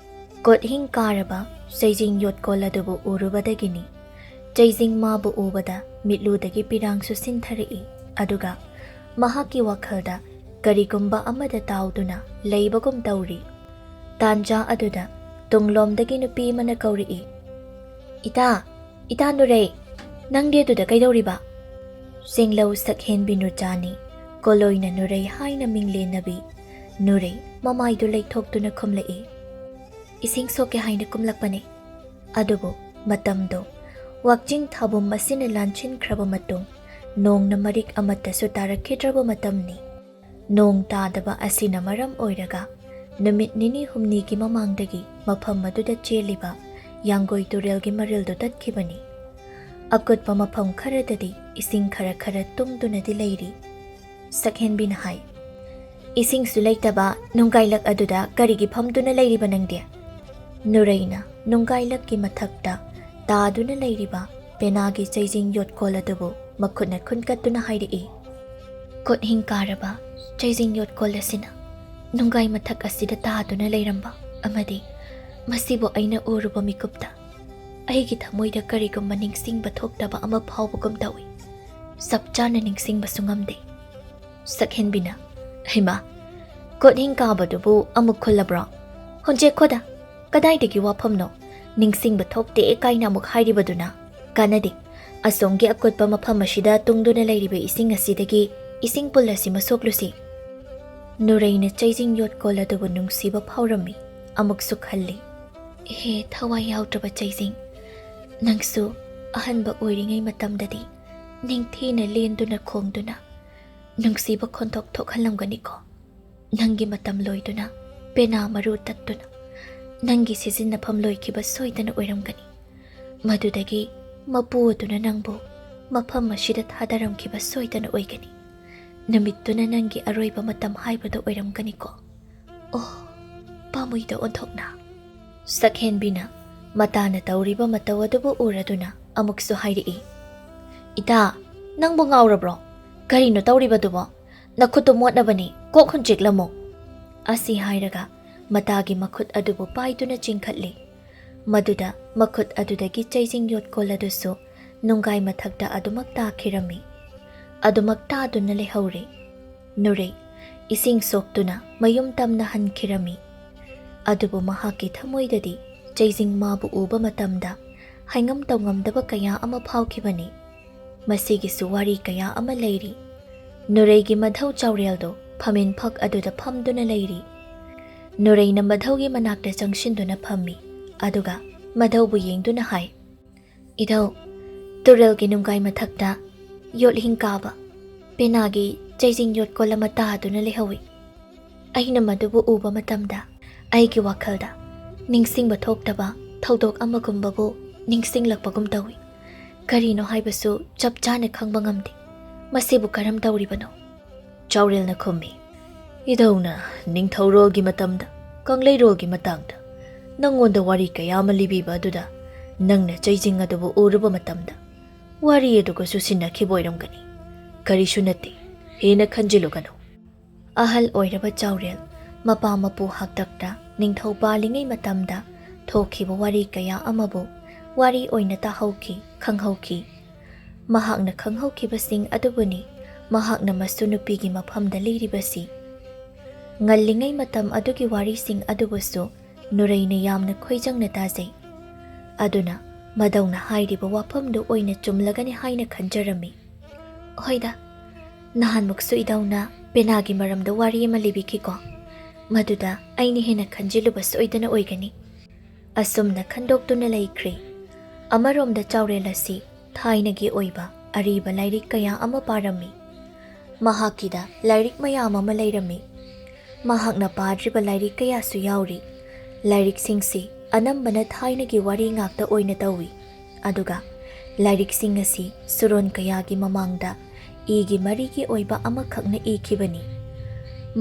ꯀꯣꯠꯍꯤꯡ ꯀꯥꯔꯕ ꯆꯩꯖꯤꯡ ꯌꯣꯠꯀꯣꯜ ꯑꯗꯨꯕꯨ ꯎꯔꯨꯕꯗꯒꯤꯅꯤ꯫ ꯆꯩꯖꯤꯡ ꯃꯥꯕꯨ ꯎꯕꯗ ꯃꯤꯠꯂꯨꯗꯒꯤ ꯄꯤꯔꯥꯡꯁꯨ ꯁꯤꯟꯊꯔꯛꯏ꯫ ꯑꯗꯨꯒ ꯃꯍꯥꯛꯀꯤ ꯋꯥꯈꯜꯗ ꯀꯔꯤꯒꯨꯝꯕ ꯑꯃꯗ ꯇꯥꯎꯗꯨꯅ ꯂꯩꯕꯒꯨꯝ ꯇꯧꯔꯤ꯫ ꯇꯥꯟꯖꯥ ꯑꯗꯨꯗ ꯇꯨꯡꯂꯣꯝꯗꯒꯤ ꯅꯨꯄꯤ ꯑꯃꯅ ꯀꯧꯔꯛꯏ, "ꯏꯇꯥ, ꯏꯇꯥ ꯅꯨꯔꯩ, ꯅꯪꯗꯤ ꯑꯗꯨꯗ ꯀꯩꯗꯧꯔꯤꯕ?" ꯆꯤꯡꯂꯧ ꯁꯛꯍꯦꯟꯕꯤ ꯅꯨꯆꯥꯅꯤ꯫ ꯀꯣꯂꯣꯏꯅ ꯅꯨꯔꯩ ꯍꯥꯏꯅ ꯃꯤꯡꯂꯦꯟꯅꯕꯤ꯫ ꯅꯨꯔꯩ ꯃꯃꯥꯏꯗꯨ ꯂꯩꯊꯣꯛꯇꯨꯅ ꯈꯨꯝꯂꯛꯏ, "ꯏꯁꯤꯡ ꯁꯣꯛꯀꯦ ꯍꯥꯏꯅ ꯀꯨꯝꯂꯛꯄꯅꯤ꯫" ꯑꯗꯨꯕꯨ ꯃꯇꯝꯗꯣ ꯋꯥꯛꯆꯤꯡ ꯊꯥꯕꯨꯝ ꯑꯁꯤꯅ ꯂꯥꯟꯁꯤꯟꯈ꯭ꯔꯕ ꯃꯇꯨꯡ ꯅꯣꯡꯅ ꯃꯔꯤꯛ ꯑꯃꯠꯇꯁꯨ ꯇꯥꯔꯛꯈꯤꯗ꯭ꯔꯕ ꯃꯇꯝꯅꯤ꯫ ꯅꯣꯡ ꯇꯥꯗꯕ ꯑꯁꯤꯅ ꯃꯔꯝ ꯑꯣꯏꯔꯒ ꯅꯨꯃꯤꯠ ꯅꯤꯅꯤ ꯍꯨꯝꯅꯤꯒꯤ ꯃꯃꯥꯡꯗꯒꯤ ꯃꯐꯝ ꯑꯗꯨꯗ ꯆꯦꯜꯂꯤꯕ ꯌꯥꯡꯒꯣꯏ ꯇꯨꯔꯦꯜꯒꯤ ꯃꯔꯤꯜꯗꯨ ꯇꯠꯈꯤꯕꯅꯤ꯫ ꯑꯀꯨꯠꯄ ꯃꯐꯝ ꯈꯔꯗꯗꯤ ꯏꯁꯤꯡ ꯈꯔ ꯈꯔ ꯇꯨꯡꯗꯨꯅꯗꯤ ꯂꯩꯔꯤ꯫ ꯁꯛꯍꯦꯟꯕꯤꯅ ꯍꯥꯏ, "ꯏꯁꯤꯡꯁꯨ ꯂꯩꯇꯕ ꯅꯨꯡꯒꯥꯏꯂꯛ ꯑꯗꯨꯗ ꯀꯔꯤꯒꯤ ꯐꯝꯗꯨꯅ ꯂꯩꯔꯤꯕ ꯅꯪꯗꯤ?" ꯅꯨꯔꯩꯅ ꯅꯨꯡꯒꯥꯏꯂꯛꯀꯤ ꯃꯊꯛꯇ ꯇꯥꯗꯨꯅ ꯂꯩꯔꯤꯕ ꯄꯦꯅꯥꯒꯤ ꯆꯩꯖꯤꯡ ꯌꯣꯠꯀꯣꯜ ꯑꯗꯨꯕꯨ ꯃꯈꯨꯠꯅ ꯈꯨꯟꯀꯠꯇꯨꯅ ꯍꯥꯏꯔꯛꯏ, "ꯀꯣꯠꯍꯤꯡ ꯀꯥꯔꯕ ꯆꯩꯖꯤꯡ ꯌꯣꯠꯀꯣꯜ ꯑꯁꯤꯅ ꯅꯨꯡꯒꯥꯏ ꯃꯊꯛ ꯑꯁꯤꯗ ꯇꯥꯗꯨꯅ ꯂꯩꯔꯝꯕ ꯑꯃꯗꯤ ꯃꯁꯤꯕꯨ ꯑꯩꯅ ꯎꯔꯨꯕ ꯃꯤꯀꯨꯞꯇ ꯑꯩꯒꯤ ꯊꯃꯣꯏꯗ ꯀꯔꯤꯒꯨꯝꯕ ꯅꯤꯡꯁꯤꯡꯕ ꯊꯣꯛꯇꯕ ꯑꯃ ꯐꯥꯎꯕꯒꯨꯝ ꯇꯧꯏ꯫ ꯆꯞ ꯆꯥꯅ ꯅꯤꯡꯁꯤꯡꯕꯁꯨ ꯉꯝꯗꯦ꯫ ꯁꯛꯍꯦꯟꯕꯤꯅ, "ꯍꯩꯃꯥ, ꯀꯣꯠꯍꯤꯡ ꯀꯥꯕꯗꯨꯕꯨ ꯑꯃꯨꯛ ꯈꯨꯜꯂꯕ꯭ꯔꯣ? ꯍꯣꯟꯖꯦꯛꯈꯣꯗ, ꯀꯗꯥꯏꯗꯒꯤ ꯋꯥꯐꯝꯅꯣ? ꯅꯤꯡꯁꯤꯡꯕ ꯊꯣꯛꯇꯦ ꯀꯥꯏꯅ ꯑꯃꯨꯛ ꯍꯥꯏꯔꯤꯕꯗꯨꯅ? ꯀꯥꯟꯅꯗꯦ꯫ ꯑꯁꯣꯝꯒꯤ ꯑꯀꯨꯠꯄ ꯃꯐꯝ ꯑꯁꯤꯗ ꯇꯨꯡꯗꯨꯅ ꯂꯩꯔꯤꯕ ꯏꯁꯤꯡ ꯑꯁꯤꯗꯒꯤ ꯏꯁꯤꯡ ꯄꯨꯜ ꯑꯁꯤ ꯃꯁꯣꯛꯂꯨꯁꯤ꯫" ꯅꯨꯔꯩꯅ ꯆꯩꯖꯤꯡ ꯌꯣꯠꯀꯣꯜ ꯑꯗꯨꯕꯨ ꯅꯨꯡꯁꯤꯕ ꯐꯥꯎꯔꯝꯃꯤ꯫ ꯑꯃꯨꯛꯁꯨ ꯈꯜꯂꯤ, "ꯍꯦ ꯊꯋꯥꯏ ꯌꯥꯎꯗ꯭ꯔꯕ ꯆꯩꯖꯤꯡ, ꯅꯪꯁꯨ ꯑꯍꯟꯕ ꯑꯣꯏꯔꯤꯉꯩ ꯃꯇꯝꯗꯗꯤ ꯅꯤꯡꯊꯤꯅ ꯂꯦꯟꯗꯨꯅ ꯈꯣꯡꯗꯨꯅ ꯅꯨꯡꯁꯤꯕ ꯈꯣꯟꯊꯣꯛ ꯊꯣꯛꯍꯜꯂꯝꯒꯅꯤꯀꯣ꯫ ꯅꯪꯒꯤ ꯃꯇꯝ ꯂꯣꯏꯗꯨꯅ, ꯄꯦꯅꯥ ꯃꯔꯨ ꯇꯠꯇꯨꯅ, ꯅꯪꯒꯤ ꯁꯤꯖꯤꯟꯅꯐꯝ ꯂꯣꯏꯈꯤꯕ ꯁꯣꯏꯗꯅ ꯑꯣꯏꯔꯝꯒꯅꯤ꯫ ꯃꯗꯨꯗꯒꯤ ꯃꯄꯨ ꯑꯗꯨꯅ ꯅꯪꯕꯨ ꯃꯐꯝ ꯑꯁꯤꯗ ꯊꯥꯗꯔꯝꯈꯤꯕ ꯁꯣꯏꯗꯅ ꯑꯣꯏꯒꯅꯤ꯫ ꯅꯨꯃꯤꯠꯇꯨꯅ ꯅꯪꯒꯤ ꯑꯔꯣꯏꯕ ꯃꯇꯝ ꯍꯥꯏꯕꯗꯨ ꯑꯣꯏꯔꯝꯒꯅꯤꯀꯣ꯫ ꯑꯣ, ꯄꯥꯝꯃꯨꯏꯗ ꯑꯣꯟꯊꯣꯛꯅ꯫" ꯁꯛꯍꯦꯟꯕꯤꯅ ꯃꯇꯥꯅ ꯇꯧꯔꯤꯕ ꯃꯇꯧ ꯑꯗꯨꯕꯨ ꯎꯔꯗꯨꯅ ꯑꯃꯨꯛꯁꯨ ꯍꯥꯏꯔꯛꯏ, "ꯏꯇꯥ, ꯅꯪꯕꯨ ꯉꯥꯎꯔꯕ꯭ꯔꯣ? ꯀꯔꯤꯅꯣ ꯇꯧꯔꯤꯕꯗꯨꯕꯣ? ꯅꯈꯨꯠꯇꯨ ꯃꯣꯠꯅꯕꯅꯤ, ꯀꯣꯛ ꯍꯨꯟꯆꯤꯛꯂꯝꯃꯨ꯫" ꯑꯁꯤ ꯍꯥꯏꯔꯒ ꯃꯇꯥꯒꯤ ꯃꯈꯨꯠ ꯑꯗꯨꯕꯨ ꯄꯥꯏꯗꯨꯅ ꯆꯤꯡꯈꯠꯂꯤ꯫ ꯃꯗꯨꯗ ꯃꯈꯨꯠ ꯑꯗꯨꯗꯒꯤ ꯆꯩꯖꯤꯡ ꯌꯣꯠꯀꯣꯜ ꯑꯗꯨꯁꯨ ꯅꯨꯡꯒꯥꯏ ꯃꯊꯛꯇ ꯑꯗꯨꯃꯛ ꯇꯥꯈꯤꯔꯝꯃꯤ꯫ ꯑꯗꯨꯃꯛ ꯇꯥꯗꯨꯅ ꯂꯩꯍꯧꯔꯦ꯫ ꯅꯨꯔꯩ ꯏꯁꯤꯡ ꯁꯣꯛꯇꯨꯅ ꯃꯌꯨꯝ ꯇꯝꯅ ꯍꯟꯈꯤꯔꯝꯃꯤ꯫ ꯑꯗꯨꯕꯨ ꯃꯍꯥꯛꯀꯤ ꯊꯃꯣꯏꯗꯗꯤ ꯆꯩꯖꯤꯡ ꯃꯥꯕꯨ ꯎꯕ ꯃꯇꯝꯗ ꯍꯥꯏꯉꯝ ꯇꯧꯉꯝꯗꯕ ꯀꯌꯥ ꯑꯃ ꯐꯥꯎꯈꯤꯕꯅꯤ꯫ ꯃꯁꯤꯒꯤꯁꯨ ꯋꯥꯔꯤ ꯀꯌꯥ ꯑꯃ ꯂꯩꯔꯤ꯫ ꯅꯨꯔꯩꯒꯤ ꯃꯙꯧ ꯆꯥꯎꯔꯦꯜꯗꯣ ꯐꯝꯃꯦꯟ ꯐꯛ ꯑꯗꯨꯗ ꯐꯝꯗꯨꯅ ꯂꯩꯔꯤ꯫ ꯅꯨꯔꯩꯅ ꯃꯙꯧꯒꯤ ꯃꯅꯥꯛꯇ ꯆꯪꯁꯤꯟꯗꯨꯅ ꯐꯝꯃꯤ꯫ ꯑꯗꯨꯒ ꯃꯙꯧꯕꯨ ꯌꯦꯡꯗꯨꯅ ꯍꯥꯏ, "ꯏꯙꯧ, ꯇꯨꯔꯦꯜꯒꯤ ꯅꯨꯡꯒꯥꯏ ꯃꯊꯛꯇ ꯌꯣꯠꯍꯤꯡ ꯀꯥꯕ ꯄꯦꯅꯥꯒꯤ ꯆꯩꯖꯤꯡ ꯌꯣꯠꯀꯣꯜ ꯑꯃ ꯇꯥꯗꯨꯅ ꯂꯩꯍꯧꯏ꯫ ꯑꯩꯅ ꯃꯗꯨꯕꯨ ꯎꯕ ꯃꯇꯝꯗ ꯑꯩꯒꯤ ꯋꯥꯈꯜꯗ ꯅꯤꯡꯁꯤꯡꯕ ꯊꯣꯛꯇꯕ ꯊꯧꯗꯣꯛ ꯑꯃꯒꯨꯝꯕꯕꯨ ꯅꯤꯡꯁꯤꯡꯂꯛꯄꯒꯨꯝ ꯇꯧꯏ꯫ ꯀꯔꯤꯅꯣ ꯍꯥꯏꯕꯁꯨ ꯆꯞ ꯆꯥꯅ ꯈꯪꯕ ꯉꯝꯗꯦ꯫ ꯃꯁꯤꯕꯨ ꯀꯔꯝ ꯇꯧꯔꯤꯕꯅꯣ?" ꯆꯥꯎꯔꯦꯜꯅ ꯈꯨꯝꯃꯤ, "ꯏꯙꯧꯅ ꯅꯤꯡꯊꯧꯔꯣꯜꯒꯤ ꯃꯇꯝꯗ ꯀꯪꯂꯩꯔꯣꯜꯒꯤ ꯃꯇꯥꯡꯗ ꯅꯪꯉꯣꯟꯗ ꯋꯥꯔꯤ ꯀꯌꯥ ꯑꯃ ꯂꯤꯕꯤꯕ ꯑꯗꯨꯗ ꯅꯪꯅ ꯆꯩꯖꯤꯡ ꯑꯗꯨꯕꯨ ꯎꯔꯨꯕ ꯃꯇꯝꯗ ꯋꯥꯔꯤ ꯑꯗꯨꯒ ꯆꯨꯁꯤꯟꯅꯈꯤꯕ ꯑꯣꯏꯔꯝꯒꯅꯤ꯫ ꯀꯔꯤꯁꯨ ꯅꯠꯇꯦ, ꯍꯦꯟꯅ ꯈꯟꯖꯤꯜꯂꯨꯒꯅꯨ꯫" ꯑꯍꯜ ꯑꯣꯏꯔꯕ ꯆꯥꯎꯔꯦꯜ ꯃꯄꯥ ꯃꯄꯨ ꯍꯥꯛꯇꯛꯇ ꯅꯤꯡꯊꯧ ꯄꯥꯜꯂꯤꯉꯩ ꯃꯇꯝꯗ ꯊꯣꯛꯈꯤꯕ ꯋꯥꯔꯤ ꯀꯌꯥ ꯑꯃꯕꯨ ꯋꯥꯔꯤ ꯑꯣꯏꯅ ꯇꯥꯍꯧꯈꯤ, ꯈꯪꯍꯧꯈꯤ꯫ ꯃꯍꯥꯛꯅ ꯈꯪꯍꯧꯈꯤꯕꯁꯤꯡ ꯑꯗꯨꯕꯨꯅꯤ ꯃꯍꯥꯛꯅ ꯃꯁꯨ ꯅꯨꯄꯤꯒꯤ ꯃꯐꯝꯗ ꯂꯤꯔꯤꯕꯁꯤ꯫ ꯉꯜꯂꯤꯉꯩ ꯃꯇꯝ ꯑꯗꯨꯒꯤ ꯋꯥꯔꯤꯁꯤꯡ ꯑꯗꯨꯕꯨꯁꯨ ꯅꯨꯔꯩꯅ ꯌꯥꯝꯅ ꯈꯣꯏꯖꯪꯅ ꯇꯥꯖꯩ꯫ ꯑꯗꯨꯅ ꯃꯗꯧꯅ ꯍꯥꯏꯔꯤꯕ ꯋꯥꯐꯝꯗꯨ ꯑꯣꯏꯅ ꯆꯨꯝꯂꯒꯅꯤ ꯍꯥꯏꯅ ꯈꯟꯖꯔꯝꯃꯤ꯫ ꯍꯣꯏꯗ, ꯅꯍꯥꯟꯃꯨꯛꯁꯨ ꯏꯙꯧꯅ ꯄꯦꯅꯥꯒꯤ ꯃꯔꯝꯗ ꯋꯥꯔꯤ ꯑꯃ ꯂꯤꯕꯤꯈꯤꯀꯣ꯫ ꯃꯗꯨꯗ ꯑꯩꯅ ꯍꯦꯟꯅ ꯈꯟꯖꯤꯜꯂꯨꯕ ꯁꯣꯏꯗꯅ ꯑꯣꯏꯒꯅꯤ꯫ ꯑꯁꯨꯝꯅ ꯈꯟꯗꯣꯛꯇꯨꯅ ꯂꯩꯈ꯭ꯔꯦ꯫ ꯑꯃꯔꯣꯝꯗ ꯆꯥꯎꯔꯦꯜ ꯑꯁꯤ ꯊꯥꯏꯅꯒꯤ ꯑꯣꯏꯕ ꯑꯔꯤꯕ ꯂꯥꯏꯔꯤꯛ ꯀꯌꯥ ꯑꯃ ꯄꯥꯔꯝꯃꯤ꯫ ꯃꯍꯥꯛꯀꯤꯗ ꯂꯥꯏꯔꯤꯛ ꯃꯌꯥꯝ ꯑꯃ ꯂꯩꯔꯝꯃꯤ꯫ ꯃꯍꯥꯛꯅ ꯄꯥꯗ꯭ꯔꯤꯕ ꯂꯥꯏꯔꯤꯛ ꯀꯌꯥꯁꯨ ꯌꯥꯎꯔꯤ꯫ ꯂꯥꯏꯔꯤꯛꯁꯤꯡꯁꯤ ꯑꯅꯝꯕꯅ ꯊꯥꯏꯅꯒꯤ ꯋꯥꯔꯤ ꯉꯥꯛꯇ ꯑꯣꯏꯅ ꯇꯧꯏ꯫ ꯑꯗꯨꯒ ꯂꯥꯏꯔꯤꯛꯁꯤꯡ ꯑꯁꯤ ꯁꯨꯔꯣꯟ ꯀꯌꯥꯒꯤ ꯃꯃꯥꯡꯗ ꯏꯒꯤ ꯃꯔꯤꯒꯤ ꯑꯣꯏꯕ ꯑꯃꯈꯛꯅ ꯏꯈꯤꯕꯅꯤ꯫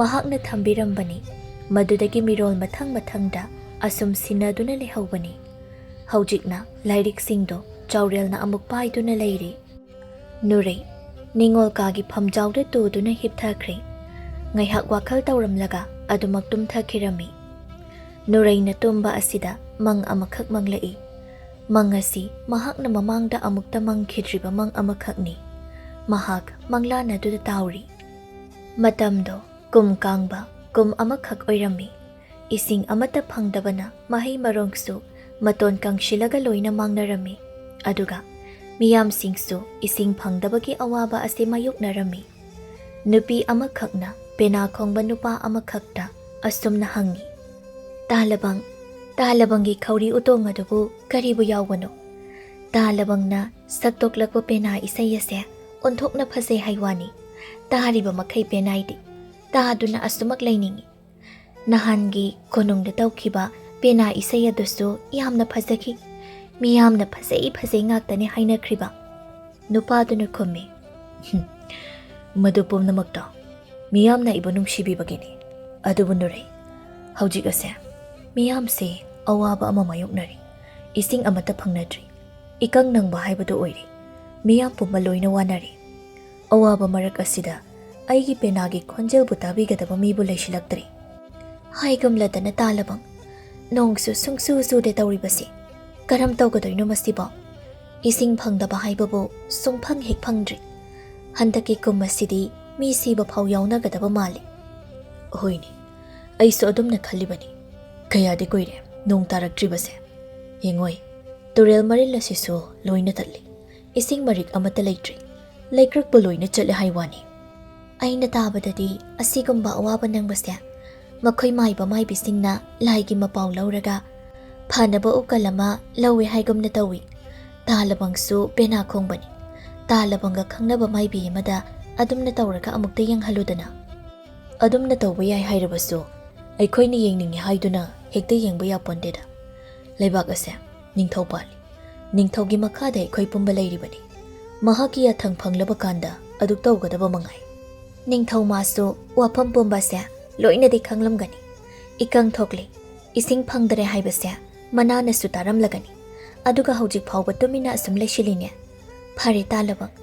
ꯃꯍꯥꯛꯅ ꯊꯝꯕꯤꯔꯝꯕꯅꯤ꯫ ꯃꯗꯨꯗꯒꯤ ꯃꯤꯔꯣꯜ ꯃꯊꯪ ꯃꯊꯪꯗ ꯑꯁꯨꯝ ꯁꯤꯟꯅꯗꯨꯅ ꯂꯩꯍꯧꯕꯅꯤ꯫ ꯍꯧꯖꯤꯛꯅ ꯂꯥꯏꯔꯤꯛꯁꯤꯡꯗꯣ ꯆꯥꯎꯔꯦꯜꯅ ꯑꯃꯨꯛ ꯄꯥꯏꯗꯨꯅ ꯂꯩꯔꯤ꯫ ꯅꯨꯔꯩ ꯅꯤꯉꯣꯜ ꯀꯥꯒꯤ ꯐꯝꯖꯥꯎꯗ ꯇꯨꯗꯨꯅ ꯍꯤꯞꯊꯈ꯭ꯔꯦ꯫ ꯉꯥꯏꯍꯥꯛ ꯋꯥꯈꯜ ꯇꯧꯔꯝꯂꯒ ꯑꯗꯨꯃꯛ ꯇꯨꯝꯊꯈꯤꯔꯝꯃꯤ꯫ ꯅꯨꯔꯩꯅ ꯇꯨꯝꯕ ꯑꯁꯤꯗ ꯃꯪ ꯑꯃꯈꯛ ꯃꯪꯂꯛꯏ꯫ ꯃꯪ ꯑꯁꯤ ꯃꯍꯥꯛꯅ ꯃꯃꯥꯡꯗ ꯑꯃꯨꯛꯇ ꯃꯪꯈꯤꯗ꯭ꯔꯤꯕ ꯃꯪ ꯑꯃꯈꯛꯅꯤ꯫ ꯃꯍꯥꯛ ꯃꯪꯂꯥꯟ ꯑꯗꯨꯗ ꯇꯥꯎꯔꯤ꯫ ꯃꯇꯝꯗꯣ ꯀꯨꯝ ꯀꯥꯡꯕ ꯀꯨꯝ ꯑꯃꯈꯛ ꯑꯣꯏꯔꯝꯃꯤ꯫ ꯏꯁꯤꯡ ꯑꯃꯠꯇ ꯐꯪꯗꯕꯅ ꯃꯍꯩ ꯃꯔꯣꯡꯁꯨ ꯃꯇꯣꯟ ꯀꯪꯁꯤꯜꯂꯒ ꯂꯣꯏꯅ ꯃꯥꯡꯅꯔꯝꯃꯤ꯫ ꯑꯗꯨꯒ ꯃꯤꯌꯥꯝꯁꯤꯡꯁꯨ ꯏꯁꯤꯡ ꯐꯪꯗꯕꯒꯤ ꯑꯋꯥꯕ ꯑꯁꯤ ꯃꯥꯌꯣꯛꯅꯔꯝꯃꯤ꯫ ꯅꯨꯄꯤ ꯑꯃꯈꯛꯅ ꯄꯦꯅꯥ ꯈꯣꯡꯕ ꯅꯨꯄꯥ ꯑꯃꯈꯛꯇ ꯑꯁꯨꯝꯅ ꯍꯪꯉꯤ, "ꯇꯥꯂꯕꯪ, ꯇꯥꯂꯕꯪꯒꯤ ꯈꯧꯔꯤ ꯎꯇꯣꯡ ꯑꯗꯨꯕꯨ ꯀꯔꯤꯕꯨ ꯌꯥꯎꯕꯅꯣ? ꯇꯥꯂꯕꯪꯅ ꯁꯛꯇꯣꯛꯂꯛꯄ ꯄꯦꯅꯥ ꯏꯁꯩ ꯑꯁꯦ ꯑꯣꯟꯊꯣꯛꯅ ꯐꯖꯩ ꯍꯥꯏ ꯋꯥꯅꯤ꯫ ꯇꯥꯔꯤꯕ ꯃꯈꯩ ꯄꯦꯅꯥꯏꯗꯦ꯫ ꯇꯥꯗꯨꯅ ꯑꯁꯨꯃꯛ ꯂꯩꯅꯤꯡꯏ꯫ ꯅꯍꯥꯟꯒꯤ ꯀꯣꯅꯨꯡꯗ ꯇꯧꯈꯤꯕ ꯄꯦꯅꯥ ꯏꯁꯩ ꯑꯗꯨꯁꯨ ꯌꯥꯝꯅ ꯐꯖꯈꯤ꯫ ꯃꯤꯌꯥꯝꯅ ꯐꯖꯩ ꯐꯖꯩ ꯉꯥꯛꯇꯅꯤ ꯍꯥꯏꯅꯈ꯭ꯔꯤꯕ꯫" ꯅꯨꯄꯥꯗꯨꯅ ꯈꯨꯝꯃꯤ, "ꯍꯨꯝ, ꯃꯗꯨ ꯄꯨꯝꯅꯃꯛꯇꯣ ꯃꯤꯌꯥꯝꯅ ꯑꯩꯕꯨ ꯅꯨꯡꯁꯤꯕꯤꯕꯒꯤꯅꯤ꯫ ꯑꯗꯨꯕꯨ ꯅꯨꯔꯩ, ꯍꯧꯖꯤꯛ ꯑꯁꯦ ꯃꯤꯌꯥꯝꯁꯦ ꯑꯋꯥꯕ ꯑꯃ ꯃꯥꯌꯣꯛꯅꯔꯤ꯫ ꯏꯁꯤꯡ ꯑꯃꯠꯇ ꯐꯪꯅꯗ꯭ꯔꯤ꯫ ꯏꯀꯪ ꯅꯪꯕ ꯍꯥꯏꯕꯗꯨ ꯑꯣꯏꯔꯦ꯫ ꯃꯤꯌꯥꯝ ꯄꯨꯝꯕ ꯂꯣꯏꯅ ꯋꯥꯅꯔꯤ꯫ ꯑꯋꯥꯕ ꯃꯔꯛ ꯑꯁꯤꯗ ꯑꯩꯒꯤ ꯄꯦꯅꯥꯒꯤ ꯈꯣꯟꯖꯦꯜꯕꯨ ꯇꯥꯕꯤꯒꯗꯕ ꯃꯤꯕꯨ ꯂꯩꯁꯤꯜꯂꯛꯇ꯭ꯔꯦ꯫ ꯍꯥꯏꯒꯨꯝꯂꯗꯅ ꯇꯥꯂꯕꯪ, ꯅꯣꯡꯁꯨ ꯁꯨꯡꯆꯨ ꯆꯨꯗꯦ ꯇꯧꯔꯤꯕꯁꯤ꯫ "ꯀꯔꯝ ꯇꯧꯒꯗꯣꯏꯅꯣ ꯃꯁꯤꯕꯣ? ꯏꯁꯤꯡ ꯐꯪꯗꯕ ꯍꯥꯏꯕꯕꯨ ꯁꯨꯡꯐꯪ ꯍꯦꯛ ꯐꯪꯗ꯭ꯔꯤ꯫ ꯍꯟꯗꯛꯀꯤ ꯀꯨꯝ ꯑꯁꯤꯗꯤ ꯃꯤ ꯁꯤꯕ ꯐꯥꯎ ꯌꯥꯎꯅꯒꯗꯕ ꯃꯥꯜꯂꯤ꯫" "ꯍꯣꯏꯅꯦ, ꯑꯩꯁꯨ ꯑꯗꯨꯝꯅ ꯈꯜꯂꯤꯕꯅꯤ꯫ ꯀꯌꯥꯗꯤ ꯀꯨꯏꯔꯦ ꯅꯣꯡ ꯇꯥꯔꯛꯇ꯭ꯔꯤꯕꯁꯦ꯫ ꯌꯦꯡꯉꯣꯏ, ꯇꯨꯔꯦꯜ ꯃꯔꯤꯜ ꯑꯁꯤꯁꯨ ꯂꯣꯏꯅ ꯊꯠꯂꯤ꯫ ꯏꯁꯤꯡ ꯃꯔꯤꯛ ꯑꯃꯠꯇ ꯂꯩꯇ꯭ꯔꯤ꯫ ꯂꯩꯀ꯭ꯔꯛꯄꯨ ꯂꯣꯏꯅ ꯆꯠꯂꯦ ꯍꯥꯏ ꯋꯥꯅꯤ꯫" ꯑꯩꯅ ꯇꯥꯕꯗꯗꯤ ꯑꯁꯤꯒꯨꯝꯕ ꯑꯋꯥꯕ ꯅꯪꯕꯁꯦ ꯃꯈꯣꯏ ꯃꯥꯏꯕ ꯃꯥꯏꯕꯤꯁꯤꯡꯅ ꯂꯥꯏꯒꯤ ꯃꯄꯥꯎ ꯂꯧꯔꯒ ꯐꯅꯕ ꯎꯀꯜ ꯑꯃ ꯂꯧꯋꯦ ꯍꯥꯏꯒꯨꯝꯅ ꯇꯧꯏ꯫ ꯇꯥꯂꯕꯪꯁꯨ ꯄꯦꯅꯥ ꯈꯣꯡꯕꯅꯤ꯫ ꯇꯥꯂꯕꯪꯒ ꯈꯪꯅꯕ ꯃꯥꯏꯕꯤ ꯑꯃꯗ ꯑꯗꯨꯝꯅ ꯇꯧꯔꯒ ꯑꯃꯨꯛꯇ ꯌꯦꯡꯍꯜꯂꯨꯗꯅ꯫ "ꯑꯗꯨꯝꯅ ꯇꯧꯕ ꯌꯥꯏ ꯍꯥꯏꯔꯕꯁꯨ ꯑꯩꯈꯣꯏꯅ ꯌꯦꯡꯅꯤꯡꯉꯤ ꯍꯥꯏꯗꯨꯅ ꯍꯦꯛꯇ ꯌꯦꯡꯕ ꯌꯥꯄꯣꯟꯇꯦꯗ꯫ ꯂꯩꯕꯥꯛ ꯑꯁꯦ ꯅꯤꯡꯊꯧ ꯄꯥꯜꯂꯤ꯫ ꯅꯤꯡꯊꯧꯒꯤ ꯃꯈꯥꯗ ꯑꯩꯈꯣꯏ ꯄꯨꯝꯕ ꯂꯩꯔꯤꯕꯅꯤ꯫ ꯃꯍꯥꯛꯀꯤ ꯌꯥꯊꯪ ꯐꯪꯂꯕ ꯀꯥꯟꯗ ꯑꯗꯨꯛ ꯇꯧꯒꯗꯕ ꯃꯉꯥꯏ꯫" ꯅꯤꯡꯊꯧ ꯃꯥꯁꯨ ꯋꯥꯐꯝ ꯄꯨꯝꯕꯁꯦ ꯂꯣꯏꯅꯗꯤ ꯈꯪꯂꯝꯒꯅꯤ꯫ ꯏꯀꯪ ꯊꯣꯛꯂꯤ, ꯏꯁꯤꯡ ꯐꯪꯗꯔꯦ ꯍꯥꯏꯕꯁꯦ ꯃꯅꯥꯅꯁꯨ ꯇꯥꯔꯝꯂꯒꯅꯤ꯫ ꯑꯗꯨꯒ ꯍꯧꯖꯤꯛ ꯐꯥꯎꯕ ꯇꯨꯃꯤꯟꯅ ꯑꯁꯨꯝ ꯂꯩꯁꯤꯜꯂꯤꯅꯦ꯫ ꯐꯔꯦ ꯇꯥꯂꯕꯪ,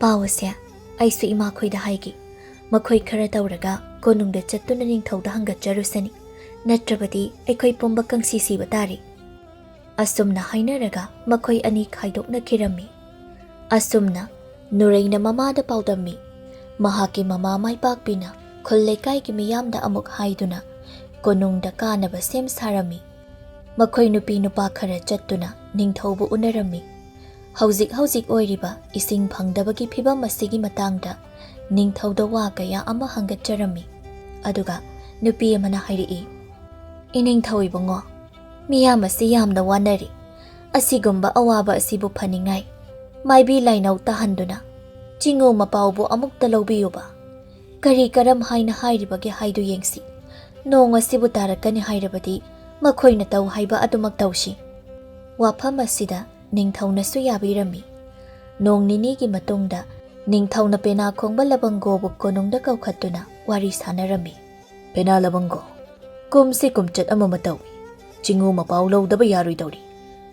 ꯄꯥꯎ ꯑꯁꯦ ꯑꯩꯁꯨ ꯏꯃꯥꯈꯣꯏꯗ ꯍꯥꯏꯒꯦ꯫ ꯃꯈꯣꯏ ꯈꯔ ꯇꯧꯔꯒ ꯀꯣꯅꯨꯡꯗ ꯆꯠꯇꯨꯅ ꯅꯤꯡꯊꯧꯗ ꯍꯪꯒꯠꯆꯔꯨꯁꯅꯤ꯫ ꯅꯠꯇ꯭ꯔꯕꯗꯤ ꯑꯩꯈꯣꯏ ꯄꯨꯝꯕ ꯀꯪꯁꯤ ꯁꯤꯕ ꯇꯥꯔꯦ꯫ ꯑꯁꯨꯝꯅ ꯍꯥꯏꯅꯔꯒ ꯃꯈꯣꯏ ꯑꯅꯤ ꯈꯥꯏꯗꯣꯛꯅꯈꯤꯔꯝꯃꯤ꯫ ꯑꯁꯨꯝꯅ ꯅꯨꯔꯩꯅ ꯃꯃꯥꯗ ꯄꯥꯎꯗꯝꯃꯤ꯫ ꯃꯍꯥꯛꯀꯤ ꯃꯃꯥ ꯃꯥꯏꯄꯥꯛꯄꯤꯅ ꯈꯨꯜ ꯂꯩꯀꯥꯏꯒꯤ ꯃꯤꯌꯥꯝꯗ ꯑꯃꯨꯛ ꯍꯥꯏꯗꯨꯅ ꯀꯣꯅꯨꯡꯗ ꯀꯥꯅꯕ ꯁꯦꯝ ꯁꯥꯔꯝꯃꯤ꯫ ꯃꯈꯣꯏ ꯅꯨꯄꯤ ꯅꯨꯄꯥ ꯈꯔ ꯆꯠꯇꯨꯅ ꯅꯤꯡꯊꯧꯕꯨ ꯎꯅꯔꯝꯃꯤ꯫ ꯍꯧꯖꯤꯛ ꯍꯧꯖꯤꯛ ꯑꯣꯏꯔꯤꯕ ꯏꯁꯤꯡ ꯐꯪꯗꯕꯒꯤ ꯐꯤꯚꯝ ꯑꯁꯤꯒꯤ ꯃꯇꯥꯡꯗ ꯅꯤꯡꯊꯧꯗ ꯋꯥ ꯀꯌꯥ ꯑꯃ ꯍꯪꯒꯠꯆꯔꯝꯃꯤ꯫ ꯑꯗꯨꯒ ꯅꯨꯄꯤ ꯑꯃꯅ ꯍꯥꯏꯔꯛꯏ, "ꯏꯅꯤꯡꯊꯧ ꯏꯕꯨꯡꯉꯣ, ꯃꯤꯌꯥꯝ ꯑꯁꯤ ꯌꯥꯝꯅ ꯋꯥꯅꯔꯤ꯫ ꯑꯁꯤꯒꯨꯝꯕ ꯑꯋꯥꯕ ꯑꯁꯤꯕꯨ ꯐꯅꯤꯡꯉꯥꯏ ꯃꯥꯏꯕꯤ ꯂꯥꯏꯅꯧ ꯇꯥꯍꯟꯗꯨꯅ ꯆꯤꯉꯨ ꯃꯄꯥꯎꯕꯨ ꯑꯃꯨꯛꯇ ꯂꯧꯕꯤꯌꯨꯕ꯫ ꯀꯔꯤ ꯀꯔꯝ ꯍꯥꯏꯅ ꯍꯥꯏꯔꯤꯕꯒꯦ ꯍꯥꯏꯗꯨ ꯌꯦꯡꯁꯤ꯫ ꯅꯣꯡ ꯑꯁꯤꯕꯨ ꯇꯥꯔꯛꯀꯅꯤ ꯍꯥꯏꯔꯕꯗꯤ ꯃꯈꯣꯏꯅ ꯇꯧ ꯍꯥꯏꯕ ꯑꯗꯨꯃꯛ ꯇꯧꯁꯤ꯫" ꯋꯥꯐꯝ ꯑꯁꯤꯗ ꯅꯤꯡꯊꯧꯅꯁꯨ ꯌꯥꯕꯤꯔꯝꯃꯤ꯫ ꯅꯣꯡ ꯅꯤꯅꯤꯒꯤ ꯃꯇꯨꯡꯗ ꯅꯤꯡꯊꯧꯅ ꯄꯦꯅꯥ ꯈꯣꯡꯕ ꯂꯕꯪꯒꯣꯕꯨ ꯀꯣꯅꯨꯡꯗ ꯀꯧꯈꯠꯇꯨꯅ ꯋꯥꯔꯤ ꯁꯥꯟꯅꯔꯝꯃꯤ꯫ "ꯄꯦꯅꯥ ꯂꯕꯪꯒꯣ, ꯀꯨꯝꯁꯤ ꯀꯨꯝꯆꯠ ꯑꯃꯃ ꯇꯧꯏ꯫ ꯆꯤꯉꯨ ꯃꯄꯥꯎ ꯂꯧꯗꯕ ꯌꯥꯔꯣꯏꯗꯧꯔꯤ꯫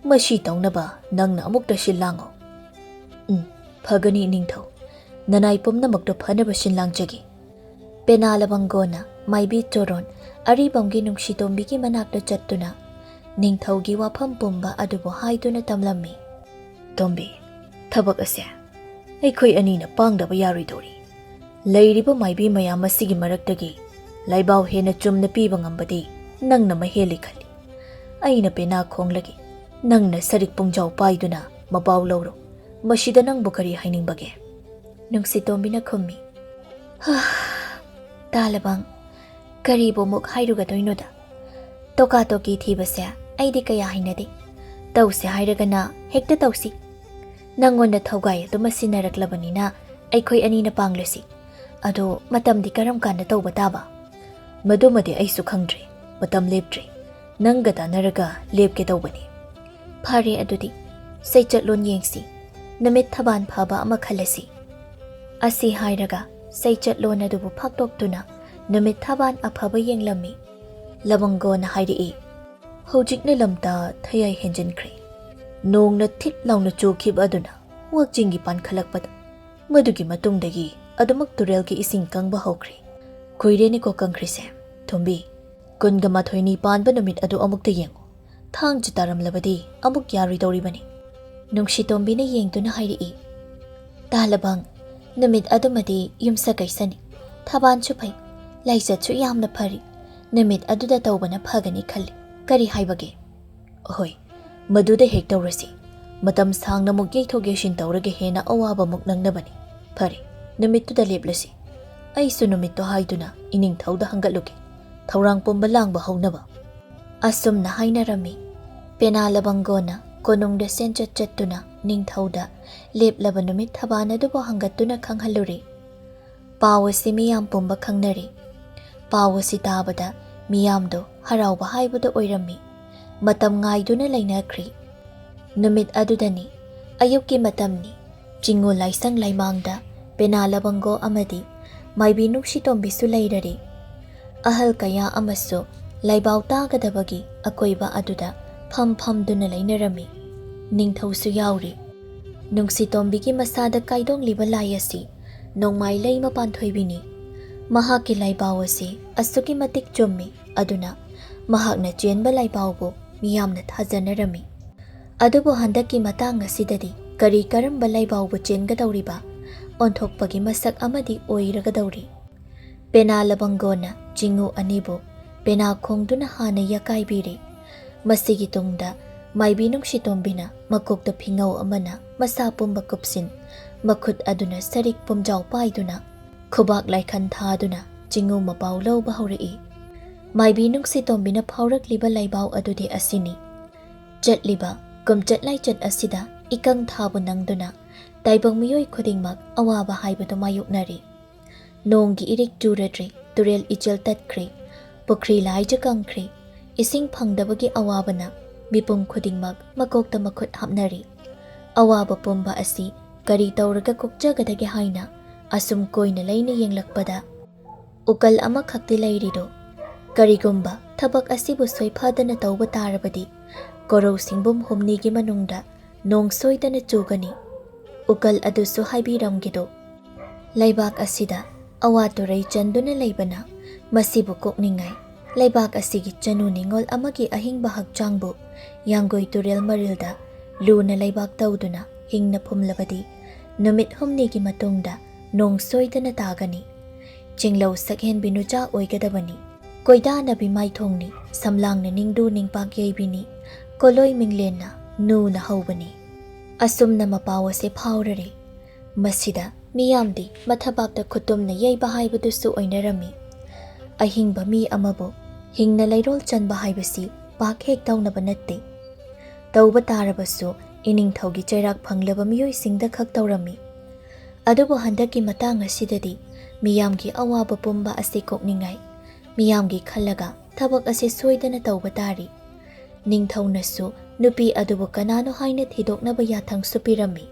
ꯃꯁꯤ ꯇꯧꯅꯕ ꯅꯪꯅ ꯑꯃꯨꯛꯇ ꯁꯤꯜ ꯂꯥꯡꯉꯨ꯫" "ꯎꯝ, ꯐꯒꯅꯤ ꯅꯤꯡꯊꯧ꯫ ꯅꯅꯥꯏ ꯄꯨꯝꯅꯃꯛꯇꯣ ꯐꯅꯕ ꯁꯤꯟ ꯂꯥꯡꯖꯒꯦ꯫" ꯄꯦꯅꯥ ꯂꯕꯪꯒꯣꯅ ꯃꯥꯏꯕꯤ ꯆꯣꯔꯣꯟ ꯑꯔꯤꯕꯝꯒꯤ ꯅꯨꯡꯁꯤꯇꯣꯝꯕꯤꯒꯤ ꯃꯅꯥꯛꯇ ꯆꯠꯇꯨꯅ ꯅꯤꯡꯊꯧꯒꯤ ꯋꯥꯐꯝ ꯄꯨꯝꯕ ꯑꯗꯨꯕꯨ ꯍꯥꯏꯗꯨꯅ ꯇꯝꯂꯝꯃꯤ꯫ "ꯇꯣꯝꯕꯤ, ꯊꯕꯛ ꯑꯁꯦ ꯑꯩꯈꯣꯏ ꯑꯅꯤꯅ ꯄꯥꯡꯗꯕ ꯌꯥꯔꯣꯏꯗꯧꯔꯤ꯫ ꯂꯩꯔꯤꯕ ꯃꯥꯏꯕꯤ ꯃꯌꯥꯝ ꯑꯁꯤꯒꯤ ꯃꯔꯛꯇꯒꯤ ꯂꯥꯏꯕꯥꯎ ꯍꯦꯟꯅ ꯆꯨꯝꯅ ꯄꯤꯕ ꯉꯝꯕꯗꯤ ꯅꯪꯅ ꯃꯍꯦꯜꯂꯤ ꯈꯜꯂꯤ꯫ ꯑꯩꯅ ꯄꯦꯅꯥ ꯈꯣꯡꯂꯒꯦ, ꯅꯪꯅ ꯁꯔꯤꯛ ꯄꯨꯡꯖꯥꯎ ꯄꯥꯏꯗꯨꯅ ꯃꯄꯥꯎ ꯂꯧꯔꯣ꯫ ꯃꯁꯤꯗ ꯅꯪꯕꯨ ꯀꯔꯤ ꯍꯥꯏꯅꯤꯡꯕꯒꯦ?" ꯅꯨꯡꯁꯤꯇꯣꯝꯕꯤꯅ ꯈꯨꯝꯃꯤ, "ꯍꯥ, ꯇꯥꯂꯕꯪ, ꯀꯔꯤꯕꯨ ꯑꯃꯨꯛ ꯍꯥꯏꯔꯨꯒꯗꯣꯏꯅꯣꯗ? ꯇꯣꯀꯥ ꯇꯣꯀꯤ ꯊꯤꯕꯁꯦ ꯑꯩꯗꯤ ꯀꯌꯥ ꯍꯩꯅꯗꯦ꯫ ꯇꯧꯁꯦ ꯍꯥꯏꯔꯒꯅ ꯍꯦꯛꯇ ꯇꯧꯁꯤ꯫ ꯅꯪꯉꯣꯟꯗ ꯊꯧꯒꯥꯏ ꯑꯗꯨꯃ ꯁꯤꯟꯅꯔꯛꯂꯕꯅꯤꯅ ꯑꯩꯈꯣꯏ ꯑꯅꯤꯅ ꯄꯥꯡꯂꯁꯤ꯫ ꯑꯗꯣ ꯃꯇꯝꯗꯤ ꯀꯔꯝ ꯀꯥꯟꯗ ꯇꯧꯕ ꯇꯥꯕ?" "ꯃꯗꯨꯃꯗꯤ ꯑꯩꯁꯨ ꯈꯪꯗ꯭ꯔꯤ꯫ ꯃꯇꯝ ꯂꯦꯞꯇ꯭ꯔꯤ꯫ ꯅꯪꯒ ꯇꯥꯟꯅꯔꯒ ꯂꯦꯞꯀꯦ ꯇꯧꯕꯅꯤ꯫" "ꯐꯔꯦ, ꯑꯗꯨꯗꯤ ꯆꯩꯆꯠꯂꯣꯟ ꯌꯦꯡꯁꯤ꯫ ꯅꯨꯃꯤꯠ ꯊꯕꯥꯟ ꯐꯕ ꯑꯃ ꯈꯜꯂꯁꯤ꯫" ꯑꯁꯤ ꯍꯥꯏꯔꯒ ꯆꯩꯆꯠꯂꯣꯟ ꯑꯗꯨꯕꯨ ꯐꯥꯛꯇꯣꯛꯇꯨꯅ ꯅꯨꯃꯤꯠ ꯊꯕꯥꯟ ꯑꯐꯕ ꯌꯦꯡꯂꯝꯃꯤ꯫ ꯂꯕꯪꯒꯣꯅ ꯍꯥꯏꯔꯛꯏ, "ꯍꯧꯖꯤꯛꯅ ꯂꯝꯇꯥ ꯊꯌꯥꯏ ꯍꯦꯟꯖꯤꯟꯈ꯭ꯔꯦ꯫ ꯅꯣꯡꯅ ꯊꯤꯠ ꯂꯥꯎꯅ ꯆꯨꯈꯤꯕ ꯑꯗꯨꯅ ꯋꯥꯛꯆꯤꯡꯒꯤ ꯄꯥꯟꯈꯠꯂꯛꯄꯗ, ꯃꯗꯨꯒꯤ ꯃꯇꯨꯡꯗꯒꯤ ꯑꯗꯨꯃꯛ ꯇꯨꯔꯦꯜꯒꯤ ꯏꯁꯤꯡ ꯀꯪꯕ ꯍꯧꯈ꯭ꯔꯦ꯫ ꯀꯨꯏꯔꯦꯅꯦꯀꯣ ꯀꯪꯈ꯭ꯔꯤꯁꯦ꯫ ꯇꯣꯝꯕꯤ, ꯀꯨꯟꯒ ꯃꯥꯊꯣꯏꯅꯤ ꯄꯥꯟꯕ ꯅꯨꯃꯤꯠ ꯑꯗꯨ ꯑꯃꯨꯛꯇ ꯌꯦꯡꯉꯨ꯫ ꯊꯥꯡꯖ ꯇꯥꯔꯝꯂꯕꯗꯤ ꯑꯃꯨꯛ ꯌꯥꯔꯣꯏꯗꯧꯔꯤꯕꯅꯤ꯫" ꯅꯨꯡꯁꯤꯇꯣꯝꯕꯤꯅ ꯌꯦꯡꯗꯨꯅ ꯍꯥꯏꯔꯛꯏ, "ꯇꯥꯂꯕꯪ, ꯅꯨꯃꯤꯠ ꯑꯗꯨꯃꯗꯤ ꯌꯨꯝꯁꯀꯩꯁꯅꯤ꯫ ꯊꯕꯥꯟꯁꯨ ꯐꯩ, ꯂꯥꯏꯆꯠꯁꯨ ꯌꯥꯝꯅ ꯐꯔꯤ꯫ ꯅꯨꯃꯤꯠ ꯑꯗꯨꯗ ꯇꯧꯕꯅ ꯐꯒꯅꯤ ꯈꯜꯂꯤ꯫ ꯀꯔꯤ ꯍꯥꯏꯕꯒꯦ?" "ꯍꯣꯏ, ꯃꯗꯨꯗ ꯍꯦꯛ ꯇꯧꯔꯁꯤ꯫ ꯃꯇꯝ ꯁꯥꯡꯅ ꯑꯃꯨꯛ ꯌꯩꯊꯣꯛ ꯌꯩꯁꯤꯟ ꯇꯧꯔꯒ ꯍꯦꯟꯅ ꯑꯋꯥꯕ ꯑꯃꯨꯛ ꯅꯪꯅꯕꯅꯤ꯫ ꯐꯔꯦ, ꯅꯨꯃꯤꯠꯇꯨꯗ ꯂꯦꯞꯂꯁꯤ꯫ ꯑꯩꯁꯨ ꯅꯨꯃꯤꯠꯇꯨ ꯍꯥꯏꯗꯨꯅ ꯏꯅꯤꯡꯊꯧꯗ ꯍꯪꯒꯠꯂꯨꯒꯦ, ꯊꯧꯔꯥꯡ ꯄꯨꯝꯕ ꯂꯥꯡꯕ ꯍꯧꯅꯕ꯫" ꯑꯁꯨꯝꯅ ꯍꯥꯏꯅꯔꯝꯃꯤ꯫ ꯄꯦꯅꯥ ꯂꯕꯪꯒꯣꯅ ꯀꯣꯅꯨꯡꯗ ꯆꯦꯟꯆꯠ ꯆꯠꯇꯨꯅ ꯅꯤꯡꯊꯧꯗ ꯂꯦꯞꯂꯕ ꯅꯨꯃꯤꯠ ꯊꯕꯥꯟ ꯑꯗꯨꯕꯨ ꯍꯪꯒꯠꯇꯨꯅ ꯈꯪꯍꯜꯂꯨꯔꯦ꯫ ꯄꯥꯎ ꯑꯁꯤ ꯃꯤꯌꯥꯝ ꯄꯨꯝꯕ ꯈꯪꯅꯔꯦ꯫ ꯄꯥꯎ ꯑꯁꯤ ꯇꯥꯕꯗ ꯃꯤꯌꯥꯝꯗꯣ ꯍꯔꯥꯎꯕ ꯍꯥꯏꯕꯗꯨ ꯑꯣꯏꯔꯝꯃꯤ꯫ ꯃꯇꯝ ꯉꯥꯏꯗꯨꯅ ꯂꯩꯅꯈ꯭ꯔꯤ꯫ ꯅꯨꯃꯤꯠ ꯑꯗꯨꯗꯅꯤ, ꯑꯌꯨꯛꯀꯤ ꯃꯇꯝꯅꯤ꯫ ꯆꯤꯡꯉꯨ ꯂꯥꯏꯁꯪ ꯂꯥꯏꯃꯥꯡꯗ ꯄꯦꯅꯥ ꯂꯕꯪꯒꯣ ꯑꯃꯗꯤ ꯃꯥꯏꯕꯤ ꯅꯨꯡꯁꯤꯇꯣꯝꯕꯤꯁꯨ ꯂꯩꯔꯔꯦ꯫ ꯑꯍꯜ ꯀꯌꯥ ꯑꯃꯁꯨ ꯂꯥꯏꯕꯥꯎ ꯇꯥꯒꯗꯕꯒꯤ ꯑꯀꯣꯏꯕ ꯑꯗꯨꯗ ꯐꯝ ꯐꯝꯗꯨꯅ ꯂꯩꯅꯔꯝꯃꯤ꯫ ꯅꯤꯡꯊꯧꯁꯨ ꯌꯥꯎꯔꯤ꯫ ꯅꯨꯡꯁꯤꯇꯣꯝꯕꯤꯒꯤ ꯃꯁꯥꯗ ꯀꯥꯏꯗꯣꯡꯂꯤꯕ ꯂꯥꯏ ꯑꯁꯤ ꯅꯣꯡꯃꯥꯏ ꯂꯩꯃ ꯄꯥꯟꯊꯣꯏꯕꯤꯅꯤ꯫ ꯃꯍꯥꯛꯀꯤ ꯂꯥꯏꯕꯥꯎ ꯑꯁꯤ ꯑꯁꯨꯛꯀꯤ ꯃꯇꯤꯛ ꯆꯨꯝꯃꯤ, ꯑꯗꯨꯅ ꯃꯍꯥꯛꯅ ꯆꯦꯟꯕ ꯂꯥꯏꯕꯥꯎꯕꯨ ꯃꯤꯌꯥꯝꯅ ꯊꯥꯖꯅꯔꯝꯃꯤ꯫ ꯑꯗꯨꯕꯨ ꯍꯟꯗꯛꯀꯤ ꯃꯇꯥꯡ ꯑꯁꯤꯗꯗꯤ ꯀꯔꯤ ꯀꯔꯝꯕ ꯂꯩꯕꯥꯎꯕꯨ ꯆꯦꯟꯒꯗꯧꯔꯤꯕ ꯑꯣꯟꯊꯣꯛꯄꯒꯤ ꯃꯁꯛ ꯑꯃꯗꯤ ꯑꯣꯏꯔꯒꯗꯧꯔꯤ꯫ ꯄꯦꯅꯥ ꯂꯕꯪꯒꯣꯅ ꯆꯤꯡꯉꯨ ꯑꯅꯤꯕꯨ ꯄꯦꯅꯥ ꯈꯣꯡꯗꯨꯅ ꯍꯥꯟꯅ ꯌꯥꯀꯥꯏꯕꯤꯔꯦ꯫ ꯃꯁꯤꯒꯤ ꯇꯨꯡꯗ ꯃꯥꯏꯕꯤ ꯅꯨꯡꯁꯤꯇꯣꯝꯕꯤꯅ ꯃꯀꯣꯛꯇ ꯐꯤꯉꯧ ꯑꯃꯅ ꯃꯁꯥ ꯄꯨꯝꯕ ꯀꯨꯞꯁꯤꯟ, ꯃꯈꯨꯠ ꯑꯗꯨꯅ ꯁꯔꯤꯛ ꯄꯨꯝꯖꯥꯎ ꯄꯥꯏꯗꯨꯅ ꯈꯨꯕꯥꯛ ꯂꯥꯏꯈꯟ ꯊꯥꯗꯨꯅ ꯆꯤꯡꯉꯨ ꯃꯄꯥꯎ ꯂꯧꯕ ꯍꯧꯔꯛꯏ꯫ ꯃꯥꯏꯕꯤ ꯅꯨꯡꯁꯤꯇꯣꯝꯕꯤꯅ ꯐꯥꯎꯔꯛꯂꯤꯕ ꯂꯩꯕꯥꯎ ꯑꯗꯨꯗꯤ ꯑꯁꯤꯅꯤ꯫ ꯆꯠꯂꯤꯕ ꯀꯨꯝꯆꯠ ꯂꯥꯏꯆꯠ ꯑꯁꯤꯗ ꯏꯀꯪ ꯊꯥꯕꯨ ꯅꯪꯗꯨꯅ ꯇꯥꯏꯕꯪ ꯃꯤꯑꯣꯏ ꯈꯨꯗꯤꯡꯃꯛ ꯑꯋꯥꯕ ꯍꯥꯏꯕꯗꯨ ꯃꯥꯌꯣꯛꯅꯔꯤ꯫ ꯅꯣꯡꯒꯤ ꯏꯔꯤꯛ ꯆꯨꯔꯗ꯭ꯔꯤ, ꯇꯨꯔꯦꯜ ꯏꯆꯦꯜ ꯇꯠꯈ꯭ꯔꯤ, ꯄꯨꯈ꯭ꯔꯤ ꯂꯥꯏꯖ ꯀꯪꯈ꯭ꯔꯤ, ꯏꯁꯤꯡ ꯐꯪꯗꯕꯒꯤ ꯑꯋꯥꯕꯅ ꯃꯤꯄꯨꯝ ꯈꯨꯗꯤꯡꯃꯛ ꯃꯀꯣꯛꯇ ꯃꯈꯨꯠ ꯍꯥꯞꯅꯔꯤ꯫ ꯑꯋꯥꯕ ꯄꯨꯝꯕ ꯑꯁꯤ ꯀꯔꯤ ꯇꯧꯔꯒ ꯀꯣꯛꯆꯒꯗꯒꯦ ꯍꯥꯏꯅ ꯑꯁꯨꯝ ꯀꯣꯏꯅ ꯂꯩꯅ ꯌꯦꯡꯂꯛꯄꯗ, ꯎꯀꯜ ꯑꯃꯈꯛꯇꯤ ꯂꯩꯔꯤꯗꯣ꯫ ꯀꯔꯤꯒꯨꯝꯕ ꯊꯕꯛ ꯑꯁꯤꯕꯨ ꯁꯣꯏꯐꯗꯅ ꯇꯧꯕ ꯇꯥꯔꯕꯗꯤ, ꯀꯣꯔꯧ ꯁꯤꯡꯕꯨꯝ ꯍꯨꯝꯅꯤꯒꯤ ꯃꯅꯨꯡꯗ ꯅꯣꯡ ꯁꯣꯏꯗꯅ ꯆꯨꯒꯅꯤ꯫ ꯎꯀꯜ ꯑꯗꯨꯁꯨ ꯍꯥꯏꯕꯤꯔꯝꯒꯦꯗꯣ꯫ ꯂꯩꯕꯥꯛ ꯑꯁꯤꯗ ꯑꯋꯥ ꯇꯨꯔꯩ ꯆꯟꯗꯨꯅ ꯂꯩꯕꯅ ꯃꯁꯤꯕꯨ ꯀꯣꯛꯅꯤꯡꯉꯥꯏ꯫ ꯂꯩꯕꯥꯛ ꯑꯁꯤꯒꯤ ꯆꯅꯨ ꯅꯤꯉꯣꯜ ꯑꯃꯒꯤ ꯑꯍꯤꯡꯕ ꯍꯛꯆꯥꯡꯕꯨ ꯌꯥꯡꯒꯣꯏ ꯇꯨꯔꯦꯜ ꯃꯔꯤꯜꯗ ꯂꯨꯅ ꯂꯩꯕꯥꯛ ꯇꯧꯗꯨꯅ ꯍꯤꯡꯅ ꯐꯨꯝꯂꯕꯗꯤ, ꯅꯨꯃꯤꯠ ꯍꯨꯝꯅꯤꯒꯤ ꯃꯇꯨꯡꯗ ꯅꯣꯡ ꯁꯣꯏꯗꯅ ꯇꯥꯒꯅꯤ꯫ ꯆꯤꯡꯂꯧ ꯁꯛꯍꯦꯟꯕꯤ ꯅꯨꯆꯥ ꯑꯣꯏꯒꯗꯕꯅꯤ꯫ ꯀꯣꯏꯗꯥꯅꯕꯤ ꯃꯥꯏꯊꯣꯡꯅꯤ, ꯁꯝꯂꯥꯡꯅ ꯅꯤꯡꯗꯨ ꯅꯤꯡꯄꯥꯛ ꯌꯩꯕꯤꯅꯤ, ꯀꯣꯂꯣꯏ ꯃꯤꯡꯂꯦꯟꯅ ꯅꯨꯅ ꯍꯧꯕꯅꯤ꯫ ꯑꯁꯨꯝꯅ ꯃꯄꯥꯎ ꯑꯁꯦ ꯐꯥꯎꯔꯔꯦ꯫ ꯃꯁꯤꯗ ꯃꯤꯌꯥꯝꯗꯤ ꯃꯊꯕꯥꯛꯇ ꯈꯨꯇꯨꯝꯅ ꯌꯩꯕ ꯍꯥꯏꯕꯗꯨꯁꯨ ꯑꯣꯏꯅꯔꯝꯃꯤ꯫ ꯑꯍꯤꯡꯕ ꯃꯤ ꯑꯃꯕꯨ ꯍꯤꯡꯅ ꯂꯩꯔꯣꯜ ꯆꯟꯕ ꯍꯥꯏꯕꯁꯤ ꯄꯥꯛ ꯍꯦꯛ ꯇꯧꯅꯕ ꯅꯠꯇꯦ꯫ ꯇꯧꯕ ꯇꯥꯔꯕꯁꯨ ꯏꯅꯤꯡꯊꯧꯒꯤ ꯆꯩꯔꯥꯛ ꯐꯪꯂꯕ ꯃꯤꯑꯣꯏꯁꯤꯡꯗ ꯈꯛ ꯇꯧꯔꯝꯃꯤ꯫ ꯑꯗꯨꯕꯨ ꯍꯟꯗꯛꯀꯤ ꯃꯇꯥꯡ ꯑꯁꯤꯗꯗꯤ ꯃꯤꯌꯥꯝꯒꯤ ꯑꯋꯥꯕ ꯄꯨꯝꯕ ꯑꯁꯤ ꯀꯣꯛꯅꯤꯡꯉꯥꯏ, ꯃꯤꯌꯥꯝꯒꯤ ꯈꯜꯂꯒ ꯊꯕꯛ ꯑꯁꯤ ꯁꯣꯏꯗꯅ ꯇꯧꯕ ꯇꯥꯔꯤ꯫ ꯅꯤꯡꯊꯧꯅꯁꯨ ꯅꯨꯄꯤ ꯑꯗꯨꯕꯨ ꯀꯅꯥꯅꯣ ꯍꯥꯏꯅ ꯊꯤꯗꯣꯛꯅꯕ ꯌꯥꯊꯪꯁꯨ ꯄꯤꯔꯝꯃꯤ꯫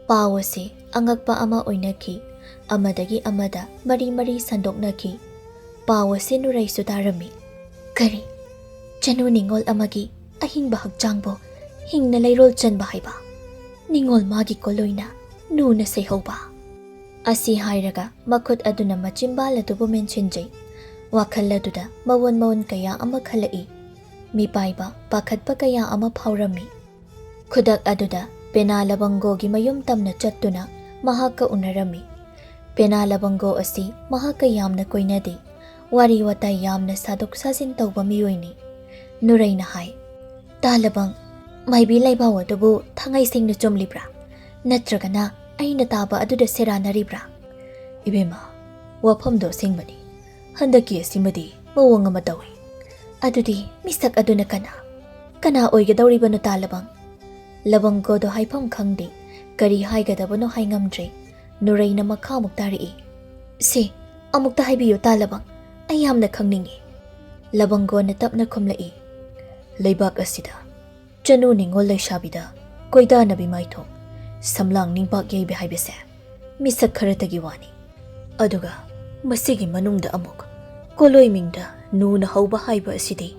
ꯄꯥꯎ ꯑꯁꯤ ꯑꯉꯛꯄ ꯑꯃ ꯑꯣꯏꯅꯈꯤ꯫ ꯑꯃꯗꯒꯤ ꯑꯃꯗ ꯃꯔꯤ ꯃꯔꯤ ꯁꯟꯗꯣꯛꯅꯈꯤ꯫ ꯄꯥꯎ ꯑꯁꯤ ꯅꯨꯔꯩꯁꯨ ꯇꯥꯔꯝꯃꯤ꯫ ꯀꯔꯤ? ꯆꯅꯨ ꯅꯤꯉꯣꯜ ꯑꯃꯒꯤ ꯑꯍꯤꯡꯕ ꯍꯛꯆꯥꯡꯕꯨ ꯍꯤꯡꯅ ꯂꯩꯔꯣꯜ ꯆꯟꯕ ꯍꯥꯏꯕ? ꯅꯤꯉꯣꯜ ꯃꯥꯒꯤ ꯀꯣꯂꯣꯏꯅ ꯅꯨꯅ ꯁꯩꯍꯧꯕ? ꯑꯁꯤ ꯍꯥꯏꯔꯒ ꯃꯈꯨꯠ ꯑꯗꯨꯅ ꯃꯆꯤꯝꯕꯥꯜ ꯑꯗꯨꯕꯨ ꯃꯦꯟꯁꯤꯟꯖꯩ꯫ ꯋꯥꯈꯜ ꯑꯗꯨꯗ ꯃꯑꯣꯟ ꯃꯑꯣꯟ ꯀꯌꯥ ꯑꯃ ꯈꯜꯂꯛꯏ꯫ ꯃꯤꯄꯥꯏꯕ ꯄꯥꯈꯠꯄ ꯀꯌꯥ ꯑꯃ ꯐꯥꯎꯔꯝꯃꯤ꯫ ꯈꯨꯗꯛ ꯑꯗꯨꯗ ꯄꯦꯅꯥ ꯂꯕꯪꯒꯣꯒꯤ ꯃꯌꯨꯝ ꯇꯝꯅ ꯆꯠꯇꯨꯅ ꯃꯍꯥꯛꯀ ꯎꯅꯔꯝꯃꯤ꯫ ꯄꯦꯅꯥ ꯂꯕꯪꯒꯣ ꯑꯁꯤ ꯃꯍꯥꯛꯀ ꯌꯥꯝꯅ ꯀꯣꯏꯅꯗꯦ꯫ ꯋꯥꯔꯤ ꯋꯥꯇꯥꯏ ꯌꯥꯝꯅ ꯁꯥꯗꯣꯛ ꯁꯥꯖꯤꯟ ꯇꯧꯕ ꯃꯤꯑꯣꯏꯅꯤ꯫ ꯅꯨꯔꯩꯅ ꯍꯥꯏ, "ꯇꯥ ꯂꯕꯪ, ꯃꯥꯏꯕꯤ ꯂꯩꯕꯥꯎ ꯑꯗꯨꯕꯨ ꯊꯥꯡꯉꯩ ꯁꯦꯡꯅ ꯆꯨꯝꯂꯤꯕ꯭ꯔꯥ? ꯅꯠꯇ꯭ꯔꯒꯅ ꯑꯩꯅ ꯇꯥꯕ ꯑꯗꯨꯗ ꯁꯦꯔꯥꯟꯅꯔꯤꯕ꯭ꯔꯥ?" "ꯏꯕꯦꯝꯃ, ꯋꯥꯐꯝꯗꯣ ꯑꯁꯦꯡꯕꯅꯤ꯫ ꯍꯟꯗꯛꯀꯤ ꯑꯁꯤꯃꯗꯤ ꯃꯑꯣꯡ ꯑꯃ ꯇꯧꯏ꯫ ꯑꯗꯨꯗꯤ ꯃꯤꯁꯛ ꯑꯗꯨꯅ ꯀꯅꯥ? ꯀꯅꯥ ꯑꯣꯏꯒꯗꯧꯔꯤꯕꯅꯣ ꯇꯥ ꯂꯕꯪ?" ꯂꯕꯪꯒꯣꯗꯣ ꯍꯥꯏꯐꯝ ꯈꯪꯗꯦ꯫ ꯀꯔꯤ ꯍꯥꯏꯒꯗꯕꯅꯣ ꯍꯥꯏꯉꯝꯗ꯭ꯔꯦ꯫ ꯅꯨꯔꯩꯅ ꯃꯈꯥ ꯑꯃꯨꯛ ꯇꯥꯔꯛꯏ, "ꯁꯦ, ꯑꯃꯨꯛꯇ ꯍꯥꯏꯕꯤꯌꯨ ꯇꯥ ꯂꯕꯪ, ꯑꯩ ꯌꯥꯝꯅ ꯈꯪꯅꯤꯡꯉꯤ꯫" ꯂꯕꯪꯒꯣꯅ ꯇꯞꯅ ꯈꯨꯝꯂꯛꯏ, "ꯂꯩꯕꯥꯛ ꯑꯁꯤꯗ ꯆꯅꯨ ꯅꯤꯉꯣꯜ ꯂꯩꯁꯥꯕꯤꯗ ꯀꯣꯏꯗꯥꯅꯕꯤ ꯃꯥꯏꯊꯣꯡ, ꯁꯝꯂꯥꯡ ꯅꯤꯡꯄꯥꯛ ꯌꯩꯕꯤ ꯍꯥꯏꯕꯁꯦ ꯃꯤꯁꯛ ꯈꯔꯇꯒꯤ ꯋꯥꯅꯤ꯫ ꯑꯗꯨꯒ ꯃꯁꯤꯒꯤ ꯃꯅꯨꯡꯗ ꯑꯃꯨꯛ ꯀꯣꯂꯣꯏ ꯃꯤꯡꯗ ꯅꯨꯅ ꯍꯧꯕ ꯍꯥꯏꯕ ꯑꯁꯤꯗꯤ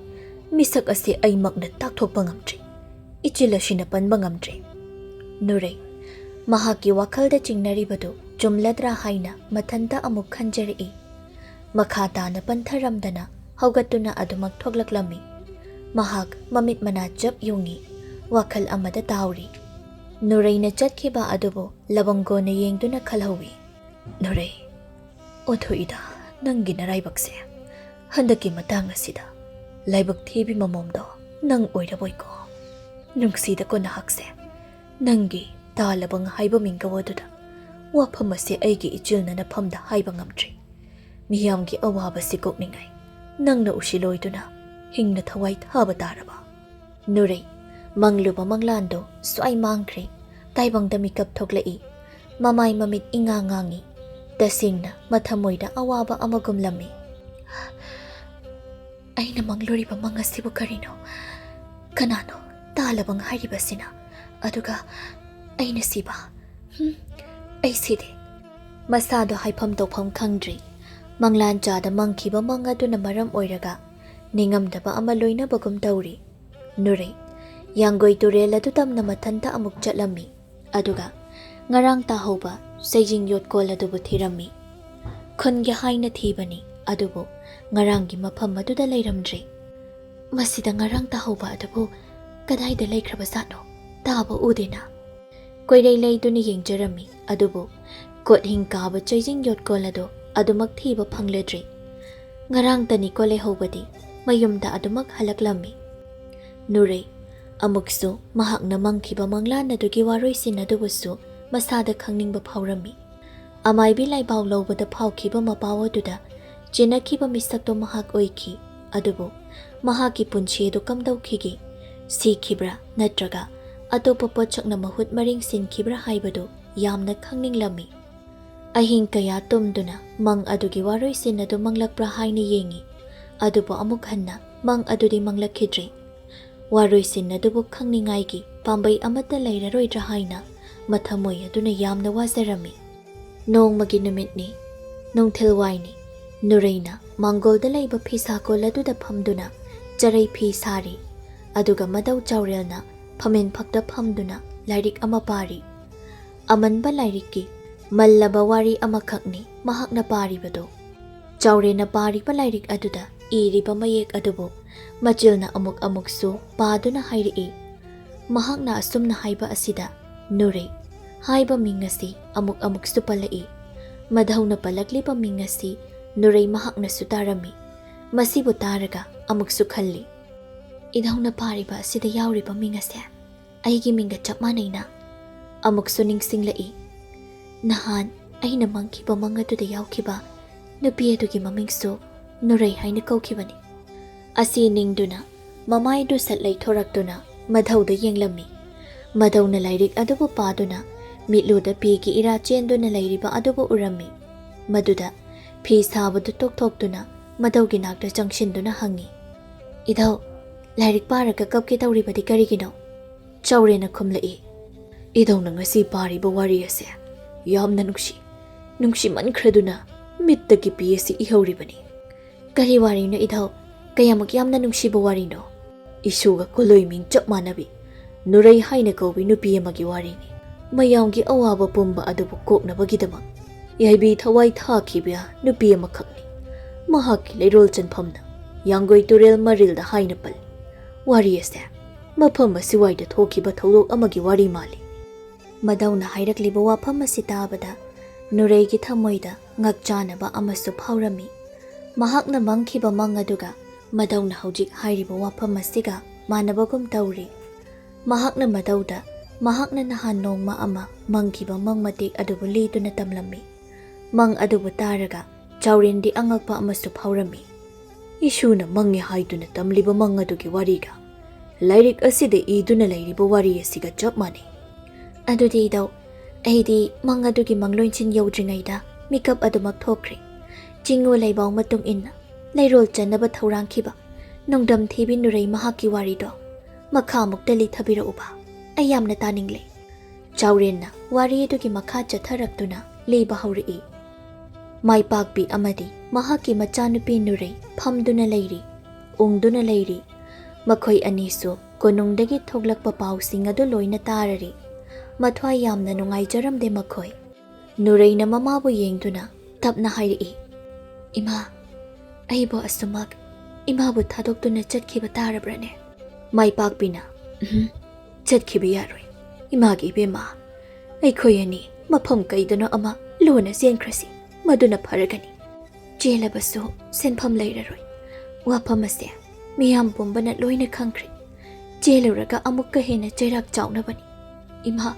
ꯃꯤꯁꯛ ꯑꯁꯤ ꯑꯩꯃꯛꯅ ꯇꯥꯛꯊꯣꯛꯄ ꯉꯝꯗ꯭ꯔꯤ꯫ ꯏꯆꯤꯜ ꯑꯁꯤꯅ ꯄꯟꯕ ꯉꯝꯗ꯭ꯔꯤ꯫" ꯅꯨꯔꯩ ꯃꯍꯥꯛꯀꯤ ꯋꯥꯈꯜꯗ ꯆꯤꯡꯅꯔꯤꯕꯗꯨ ꯆꯨꯝꯂꯗ꯭ꯔꯥ ꯍꯥꯏꯅ ꯃꯊꯟꯇ ꯑꯃꯨꯛ ꯈꯟꯖꯔꯛꯏ꯫ ꯃꯈꯥ ꯇꯥꯅ ꯄꯟꯊꯔꯝꯗꯅ ꯍꯧꯒꯠꯇꯨꯅ ꯑꯗꯨꯃꯛ ꯊꯣꯛꯂꯛꯂꯝꯃꯤ꯫ ꯃꯍꯥꯛ ꯃꯃꯤꯠ ꯃꯅꯥ ꯆꯞ ꯌꯨꯡꯏ, ꯋꯥꯈꯜ ꯑꯃꯗ ꯇꯥꯎꯔꯤ꯫ ꯅꯨꯔꯩꯅ ꯆꯠꯈꯤꯕ ꯑꯗꯨꯕꯨ ꯂꯕꯪꯒꯣꯅ ꯌꯦꯡꯗꯨꯅ ꯈꯜꯍꯧꯏ, "ꯅꯨꯔꯩ, ꯑꯣꯟꯊꯣꯛꯏꯗ ꯅꯪꯒꯤ ꯅꯔꯥꯏꯕꯛꯁꯦ꯫ ꯍꯟꯗꯛꯀꯤ ꯃꯇꯥꯡ ꯑꯁꯤꯗ ꯂꯥꯏꯕꯛ ꯊꯤꯕꯤ ꯃꯃꯣꯝꯗꯣ ꯅꯪ ꯑꯣꯏꯔꯕꯣꯏꯀꯣ꯫ ꯅꯨꯡꯁꯤꯗꯀꯣ ꯅꯍꯥꯛꯁꯦ꯫ ꯅꯪꯒꯤ ꯇꯥ ꯂꯕꯪ ꯍꯥꯏꯕ ꯃꯤꯡꯒꯧ ꯑꯗꯨꯗ ꯋꯥꯐꯝ ꯑꯁꯦ ꯑꯩꯒꯤ ꯏꯆꯤꯜꯅ ꯅꯐꯝꯗ ꯍꯥꯏꯕ ꯉꯝꯗ꯭ꯔꯤ꯫ ꯃꯤꯌꯥꯝꯒꯤ ꯑꯋꯥꯕꯁꯤ ꯀꯣꯛꯅꯤꯡꯉꯥꯏ ꯅꯪꯅ ꯎꯁꯤꯜꯂꯣꯏꯗꯨꯅ ꯍꯤꯡꯅ ꯊꯋꯥꯏ ꯊꯥꯕ ꯇꯥꯔꯕ?" ꯅꯨꯔꯩ ꯃꯪꯂꯨꯕ ꯃꯪꯂꯥꯟꯗꯣ ꯁ꯭ꯋꯥꯏ ꯃꯥꯡꯈ꯭ꯔꯦ꯫ ꯇꯥꯏꯕꯪꯗ ꯃꯤꯀꯞ ꯊꯣꯛꯂꯛꯏ꯫ ꯃꯃꯥꯏ ꯃꯃꯤꯠ ꯏꯉꯥꯡ ꯉꯥꯡꯉꯤ꯫ ꯇꯁꯦꯡꯅ ꯃꯊꯃꯣꯏꯗ ꯑꯋꯥꯕ ꯑꯃꯒꯨꯝꯂꯝꯃꯤ꯫ "ꯑꯩꯅ ꯃꯪꯂꯨꯔꯤꯕ ꯃꯪ ꯑꯁꯤꯕꯨ ꯀꯔꯤꯅꯣ? ꯀꯅꯥꯅꯣ ꯇꯥ ꯂꯕꯪ ꯍꯥꯏꯔꯤꯕꯁꯤꯅ? ꯑꯗꯨꯒ ꯑꯩꯅ ꯁꯤꯕ? ꯍꯨꯝ, ꯑꯩ ꯁꯤꯗꯦ꯫" ꯃꯁꯥꯗꯣ ꯍꯥꯏꯐꯝ ꯇꯧꯐꯝ ꯈꯪꯗ꯭ꯔꯤ꯫ ꯃꯪꯂꯥꯟ ꯆꯥꯗ ꯃꯪꯈꯤꯕ ꯃꯪ ꯑꯗꯨꯅ ꯃꯔꯝ ꯑꯣꯏꯔꯒ ꯅꯤꯡꯉꯝꯗꯕ ꯑꯃ ꯂꯣꯏꯅꯕꯒꯨꯝ ꯇꯧꯔꯤ꯫ ꯅꯨꯔꯩ ꯌꯥꯡꯒꯣꯏ ꯇꯨꯔꯦꯜ ꯑꯗꯨ ꯇꯝꯅ ꯃꯊꯟꯇ ꯑꯃꯨꯛ ꯆꯠꯂꯝꯃꯤ꯫ ꯑꯗꯨꯒ ꯉꯔꯥꯡ ꯇꯥꯍꯧꯕ ꯆꯩꯖꯤꯡ ꯌꯣꯠꯀꯣꯜ ꯑꯗꯨꯕꯨ ꯊꯤꯔꯝꯃꯤ꯫ ꯈꯨꯟꯒꯤ ꯍꯥꯏꯅ ꯊꯤꯕꯅꯤ, ꯑꯗꯨꯕꯨ ꯉꯔꯥꯡꯒꯤ ꯃꯐꯝ ꯑꯗꯨꯗ ꯂꯩꯔꯝꯗ꯭ꯔꯦ꯫ "ꯃꯁꯤꯗ ꯉꯔꯥꯡ ꯇꯥꯍꯧꯕ ꯑꯗꯨꯕꯨ ꯀꯗꯥꯏꯗ ꯂꯩꯈ꯭ꯔꯕꯖꯥꯠꯅꯣ? ꯇꯥꯕ ꯎꯗꯦꯅ?" ꯀꯣꯏꯔꯩ ꯂꯩꯗꯨꯅ ꯌꯦꯡꯖꯔꯝꯃꯤ, ꯑꯗꯨꯕꯨ ꯀꯣꯠꯍꯤꯡ ꯀꯥꯕ ꯆꯩꯖꯤꯡ ꯌꯣꯠꯀꯣꯜ ꯑꯗꯨ ꯑꯗꯨꯃꯛ ꯊꯤꯕ ꯐꯪꯂꯗ꯭ꯔꯤ꯫ ꯉꯔꯥꯡꯇꯅꯤꯀꯣ ꯂꯩꯍꯧꯕꯗꯤ, ꯃꯌꯨꯝꯗ ꯑꯗꯨꯃꯛ ꯍꯜꯂꯛꯂꯝꯃꯤ꯫ ꯅꯨꯔꯩ ꯑꯃꯨꯛꯁꯨ ꯃꯍꯥꯛꯅ ꯃꯪꯈꯤꯕ ꯃꯪꯂꯥꯟ ꯑꯗꯨꯒꯤ ꯋꯥꯔꯣꯏꯁꯤꯟ ꯑꯗꯨꯕꯨꯁꯨ ꯃꯁꯥꯗ ꯈꯪꯅꯤꯡꯕ ꯐꯥꯎꯔꯝꯃꯤ꯫ ꯑꯃꯥꯏꯕꯤ ꯂꯥꯏꯕꯥꯎ ꯂꯧꯕꯗ ꯐꯥꯎꯈꯤꯕ ꯃꯄꯥꯎ ꯑꯗꯨꯗ ꯆꯦꯟꯅꯈꯤꯕ ꯃꯤꯁꯛꯇꯣ ꯃꯍꯥꯛ ꯑꯣꯏꯈꯤ, ꯑꯗꯨꯕꯨ ꯃꯍꯥꯛꯀꯤ ꯄꯨꯟꯁꯤ ꯑꯗꯨ ꯀꯝꯗꯧꯈꯤꯒꯦ? ꯁꯤꯈꯤꯕ꯭ꯔꯥ ꯅꯠꯇ꯭ꯔꯒ ꯑꯇꯣꯞꯄ ꯄꯣꯠꯁꯛꯅ ꯃꯍꯨꯠ ꯃꯔꯤꯡ ꯁꯤꯟꯈꯤꯕ꯭ꯔꯥ ꯍꯥꯏꯕꯗꯨ ꯌꯥꯝꯅ ꯈꯪꯅꯤꯡꯂꯝꯃꯤ꯫ ꯑꯍꯤꯡ ꯀꯌꯥ ꯇꯨꯝꯗꯨꯅ ꯃꯪ ꯑꯗꯨꯒꯤ ꯋꯥꯔꯣꯏꯁꯤꯟ ꯑꯗꯨ ꯃꯪꯂꯛꯄ꯭ꯔꯥ ꯍꯥꯏꯅ ꯌꯦꯡꯉꯤ, ꯑꯗꯨꯕꯨ ꯑꯃꯨꯛ ꯍꯟꯅ ꯃꯪ ꯑꯗꯨꯗꯤ ꯃꯪꯂꯛꯈꯤꯗ꯭ꯔꯦ꯫ ꯋꯥꯔꯣꯏꯁꯤꯟ ꯑꯗꯨꯕꯨ ꯈꯪꯅꯤꯡꯉꯥꯏꯒꯤ ꯄꯥꯝꯕꯩ ꯑꯃꯠꯇ ꯂꯩꯔꯔꯣꯏꯗ꯭ꯔꯥ ꯍꯥꯏꯅ ꯃꯊꯃꯣꯏ ꯑꯗꯨꯅ ꯌꯥꯝꯅ ꯋꯥꯖꯔꯝꯃꯤ꯫ ꯅꯣꯡꯃꯒꯤ ꯅꯨꯃꯤꯠꯅꯤ, ꯅꯨꯡꯊꯤꯜꯋꯥꯏꯅꯤ꯫ ꯅꯨꯔꯩꯅ ꯃꯥꯡꯒꯣꯜꯗ ꯂꯩꯕ ꯐꯤꯁꯥꯀꯣꯜ ꯑꯗꯨꯗ ꯐꯝꯗꯨꯅ ꯆꯔꯩ ꯐꯤ ꯁꯥꯔꯤ, ꯑꯗꯨꯒ ꯃꯗꯧ ꯆꯥꯎꯔꯦꯜꯅ ꯐꯝꯃꯦꯟ ꯐꯛꯇ ꯐꯝꯗꯨꯅ ꯂꯥꯏꯔꯤꯛ ꯑꯃ ꯄꯥꯔꯤ꯫ ꯑꯃꯟꯕ ꯂꯥꯏꯔꯤꯛꯀꯤ ꯃꯜꯂꯕ ꯋꯥꯔꯤ ꯑꯃꯈꯛꯅꯤ ꯃꯍꯥꯛꯅ ꯄꯥꯔꯤꯕꯗꯨ꯫ ꯆꯥꯎꯔꯦꯜꯅ ꯄꯥꯔꯤꯕ ꯂꯥꯏꯔꯤꯛ ꯑꯗꯨꯗ ꯏꯔꯤꯕ ꯃꯌꯦꯛ ꯑꯗꯨꯕꯨ ꯃꯆꯤꯜꯅ ꯑꯃꯨꯛ ꯑꯃꯨꯛꯁꯨ ꯄꯥꯗꯨꯅ ꯍꯥꯏꯔꯛꯏ꯫ ꯃꯍꯥꯛꯅ ꯑꯁꯨꯝꯅ ꯍꯥꯏꯕ ꯑꯁꯤꯗ ꯅꯨꯔꯩ ꯍꯥꯏꯕ ꯃꯤꯡ ꯑꯁꯤ ꯑꯃꯨꯛ ꯑꯃꯨꯛꯁꯨ ꯄꯜꯂꯛꯏ꯫ ꯃꯙꯧꯅ ꯄꯜꯂꯛꯂꯤꯕ ꯃꯤꯡ ꯑꯁꯤ ꯅꯨꯔꯩ ꯃꯍꯥꯛꯅꯁꯨ ꯇꯥꯔꯝꯃꯤ꯫ ꯃꯁꯤꯕꯨ ꯇꯥꯔꯒ ꯑꯃꯨꯛꯁꯨ ꯈꯜꯂꯤ, "ꯏꯙꯧꯅ ꯄꯥꯔꯤꯕ ꯑꯁꯤꯗ ꯌꯥꯎꯔꯤꯕ ꯃꯤꯡ ꯑꯁꯦ ꯑꯩꯒꯤ ꯃꯤꯡꯒ ꯆꯞ ꯃꯥꯟꯅꯩꯅ?" ꯑꯃꯨꯛꯁꯨ ꯅꯤꯡꯁꯤꯡꯂꯛꯏ, ꯅꯍꯥꯟ ꯑꯩꯅ ꯃꯪꯈꯤꯕ ꯃꯪ ꯑꯗꯨꯗ ꯌꯥꯎꯈꯤꯕ ꯅꯨꯄꯤ ꯑꯗꯨꯒꯤ ꯃꯃꯤꯡꯁꯨ ꯅꯨꯔꯩ ꯍꯥꯏꯅ ꯀꯧꯈꯤꯕꯅꯤ꯫ ꯑꯁꯤ ꯅꯤꯡꯗꯨꯅ ꯃꯃꯥꯏꯗꯨ ꯁꯠ ꯂꯩꯊꯣꯔꯛꯇꯨꯅ ꯃꯙꯧꯗ ꯌꯦꯡꯂꯝꯃꯤ꯫ ꯃꯙꯧꯅ ꯂꯥꯏꯔꯤꯛ ꯑꯗꯨꯕꯨ ꯄꯥꯗꯨꯅ ꯃꯤꯠꯂꯨꯗ ꯄꯤꯒꯤ ꯏꯔꯥ ꯆꯦꯟꯗꯨꯅ ꯂꯩꯔꯤꯕ ꯑꯗꯨꯕꯨ ꯎꯔꯝꯃꯤ꯫ ꯃꯗꯨꯗ ꯐꯤ ꯁꯥꯕꯗꯨ ꯇꯣꯛꯊꯣꯛꯇꯨꯅ ꯃꯙꯧꯒꯤ ꯅꯥꯛꯇ ꯆꯪꯁꯤꯟꯗꯨꯅ ꯍꯪꯉꯤ, "ꯏꯙꯧ, ꯂꯥꯏꯔꯤꯛ ꯄꯥꯔꯒ ꯀꯞꯀꯦ ꯇꯧꯔꯤꯕꯗꯤ ꯀꯔꯤꯒꯤꯅꯣ?" ꯆꯥꯎꯔꯦꯜꯅ ꯈꯨꯝꯂꯛꯏ, "ꯏꯙꯧꯅ ꯉꯁꯤ ꯄꯥꯔꯤꯕ ꯋꯥꯔꯤ ꯑꯁꯦ ꯌꯥꯝꯅ ꯅꯨꯡꯁꯤ, ꯅꯨꯡꯁꯤꯃꯟꯈ꯭ꯔꯗꯨꯅ ꯃꯤꯠꯇꯒꯤ ꯄꯤ ꯑꯁꯤ ꯏꯍꯧꯔꯤꯕꯅꯤ꯫" "ꯀꯔꯤ ꯋꯥꯔꯤꯅꯣ ꯏꯙꯧ? ꯀꯌꯥꯃꯨꯛ ꯌꯥꯝꯅ ꯅꯨꯡꯁꯤꯕ ꯋꯥꯔꯤꯅꯣ?" "ꯏꯁꯨꯒ ꯀꯣꯂꯣꯏ ꯃꯤꯡ ꯆꯞ ꯃꯥꯟꯅꯕꯤ ꯅꯨꯔꯩ ꯍꯥꯏꯅ ꯀꯧꯕꯤ ꯅꯨꯄꯤ ꯑꯃꯒꯤ ꯋꯥꯔꯤꯅꯤ꯫ ꯃꯌꯥꯝꯒꯤ ꯑꯋꯥꯕ ꯄꯨꯝꯕ ꯑꯗꯨꯕꯨ ꯀꯣꯛꯅꯕꯒꯤꯗꯃꯛ ꯌꯥꯏꯕꯤ ꯊꯋꯥꯏ ꯊꯥꯈꯤꯕ ꯅꯨꯄꯤ ꯑꯃꯈꯛꯅꯤ꯫ ꯃꯍꯥꯛꯀꯤ ꯂꯩꯔꯣꯜ ꯆꯟꯐꯝꯅ ꯌꯥꯡꯒꯣꯏ ꯇꯨꯔꯦꯜ ꯃꯔꯤꯜꯗ ꯍꯥꯏꯅ ꯄꯜꯂꯤ꯫ ꯋꯥꯔꯤ ꯑꯁꯦ ꯃꯐꯝ ꯑꯁꯤꯋꯥꯏꯗ ꯊꯣꯛꯈꯤꯕ ꯊꯧꯗꯣꯛ ꯑꯃꯒꯤ ꯋꯥꯔꯤ ꯃꯥꯜꯂꯤ꯫ ꯃꯗꯧꯅ ꯍꯥꯏꯔꯛꯂꯤꯕ ꯋꯥꯐꯝ ꯑꯁꯤ ꯇꯥꯕꯗ ꯅꯨꯔꯩꯒꯤ ꯊꯃꯣꯏꯗ ꯉꯛꯆꯥꯅꯕ ꯑꯃꯁꯨ ꯐꯥꯎꯔꯝꯃꯤ꯫ ꯃꯍꯥꯛꯅ ꯃꯪꯈꯤꯕ ꯃꯪ ꯑꯗꯨꯒ ꯃꯗꯧꯅ ꯍꯧꯖꯤꯛ ꯍꯥꯏꯔꯤꯕ ꯋꯥꯐꯝ ꯑꯁꯤꯒ ꯃꯥꯟꯅꯕꯒꯨꯝ ꯇꯧꯔꯤ꯫ ꯃꯍꯥꯛꯅ ꯃꯗꯧꯗ ꯃꯍꯥꯛꯅ ꯅꯍꯥꯟ ꯅꯣꯡꯃ ꯑꯃ ꯃꯪꯈꯤꯕ ꯃꯪ ꯃꯇꯦꯛ ꯑꯗꯨꯕꯨ ꯂꯤꯗꯨꯅ ꯇꯝꯂꯝꯃꯤ꯫ ꯃꯪ ꯑꯗꯨꯕꯨ ꯇꯥꯔꯒ ꯆꯥꯎꯔꯦꯟꯗꯤ ꯑꯉꯛꯄ ꯑꯃꯁꯨ ꯐꯥꯎꯔꯝꯃꯤ꯫ ꯏꯁꯨꯅ ꯃꯪꯉꯦ ꯍꯥꯏꯗꯨꯅ ꯇꯝꯂꯤꯕ ꯃꯪ ꯑꯗꯨꯒꯤ ꯋꯥꯔꯤꯒ ꯂꯥꯏꯔꯤꯛ ꯑꯁꯤꯗ ꯏꯗꯨꯅ ꯂꯩꯔꯤꯕ ꯋꯥꯔꯤ ꯑꯁꯤꯒ ꯆꯞ ꯃꯥꯟꯅꯩ꯫ ꯑꯗꯨꯗꯤ ꯏꯙꯧ, ꯑꯩꯗꯤ ꯃꯪ ꯑꯗꯨꯒꯤ ꯃꯪꯂꯣꯏꯟꯁꯤꯟ ꯌꯧꯗ꯭ꯔꯤꯉꯩꯗ ꯃꯤꯀꯞ ꯑꯗꯨꯃꯛ ꯊꯣꯛꯈ꯭ꯔꯦ꯫ ꯆꯤꯡꯉꯨ ꯂꯩꯕꯥꯎ ꯃꯇꯨꯡ ꯏꯟꯅ ꯂꯩꯔꯣꯜ ꯆꯟꯅꯕ ꯊꯧꯔꯥꯡꯈꯤꯕ ꯅꯣꯡꯗꯝ ꯊꯤꯕꯤ ꯅꯨꯔꯩ ꯃꯍꯥꯛꯀꯤ ꯋꯥꯔꯤꯗꯣ ꯃꯈꯥ ꯑꯃꯨꯛꯇ ꯂꯤꯊꯕꯤꯔꯛꯎꯕ꯫ ꯑꯩ ꯌꯥꯝꯅ ꯇꯥꯅꯤꯡꯂꯦ꯫ ꯆꯥꯎꯔꯦꯟꯅ ꯋꯥꯔꯤ ꯑꯗꯨꯒꯤ ꯃꯈꯥ ꯆꯠꯊꯔꯛꯇꯨꯅ ꯂꯤꯕ ꯍꯧꯔꯛꯏ꯫ ꯃꯥꯏꯄꯥꯛꯄꯤ ꯑꯃꯗꯤ ꯃꯍꯥꯛꯀꯤ ꯃꯆꯥꯅꯨꯄꯤ ꯅꯨꯔꯩ ꯐꯝꯗꯨꯅ ꯂꯩꯔꯤ, ꯎꯪꯗꯨꯅ ꯂꯩꯔꯤ꯫ ꯃꯈꯣꯏ ꯑꯅꯤꯁꯨ ꯀꯣꯅꯨꯡꯗꯒꯤ ꯊꯣꯛꯂꯛꯄ ꯄꯥꯎꯁꯤꯡ ꯑꯗꯨ ꯂꯣꯏꯅ ꯇꯥꯔꯔꯤ꯫ ꯃꯊ꯭ꯋꯥꯏ ꯌꯥꯝꯅ ꯅꯨꯡꯉꯥꯏꯖꯔꯝꯗꯦ ꯃꯈꯣꯏ꯫ ꯅꯨꯔꯩꯅ ꯃꯃꯥꯕꯨ ꯌꯦꯡꯗꯨꯅ ꯇꯞꯅ ꯍꯥꯏꯔꯛꯏ, "ꯏꯃꯥ, ꯑꯩꯕꯨ ꯑꯁꯨꯃꯛ ꯏꯃꯥꯕꯨ ꯊꯥꯗꯣꯛꯇꯨꯅ ꯆꯠꯈꯤꯕ ꯇꯥꯔꯕ꯭ꯔꯅꯦ?" ꯃꯥꯏꯄꯥꯛꯄꯤꯅ, "ꯎꯝ, ꯆꯠꯈꯤꯕ ꯌꯥꯔꯣꯏ꯫ ꯏꯃꯥꯒꯤ ꯏꯕꯦꯝꯃ, ꯑꯩꯈꯣꯏ ꯑꯅꯤ ꯃꯐꯝ ꯀꯩꯗꯅꯣ ꯑꯃ ꯂꯣꯟꯅ ꯆꯦꯟꯈ꯭ꯔꯁꯤ, ꯃꯗꯨꯅ ꯐꯔꯒꯅꯤ꯫ ꯆꯦꯜꯂꯕꯁꯨ ꯁꯦꯟꯐꯝ ꯂꯩꯔꯔꯣꯏ꯫ ꯋꯥꯐꯝ ꯑꯁꯦ ꯃꯤꯌꯥꯝ ꯄꯨꯝꯕꯅ ꯂꯣꯏꯅ ꯈꯪꯈ꯭ꯔꯦ꯫ ꯆꯦꯜꯂꯨꯔꯒ ꯑꯃꯨꯛꯀ ꯍꯦꯟꯅ ꯆꯩꯔꯥꯛ ꯆꯥꯎꯅꯕꯅꯤ꯫ ꯏꯃꯥ,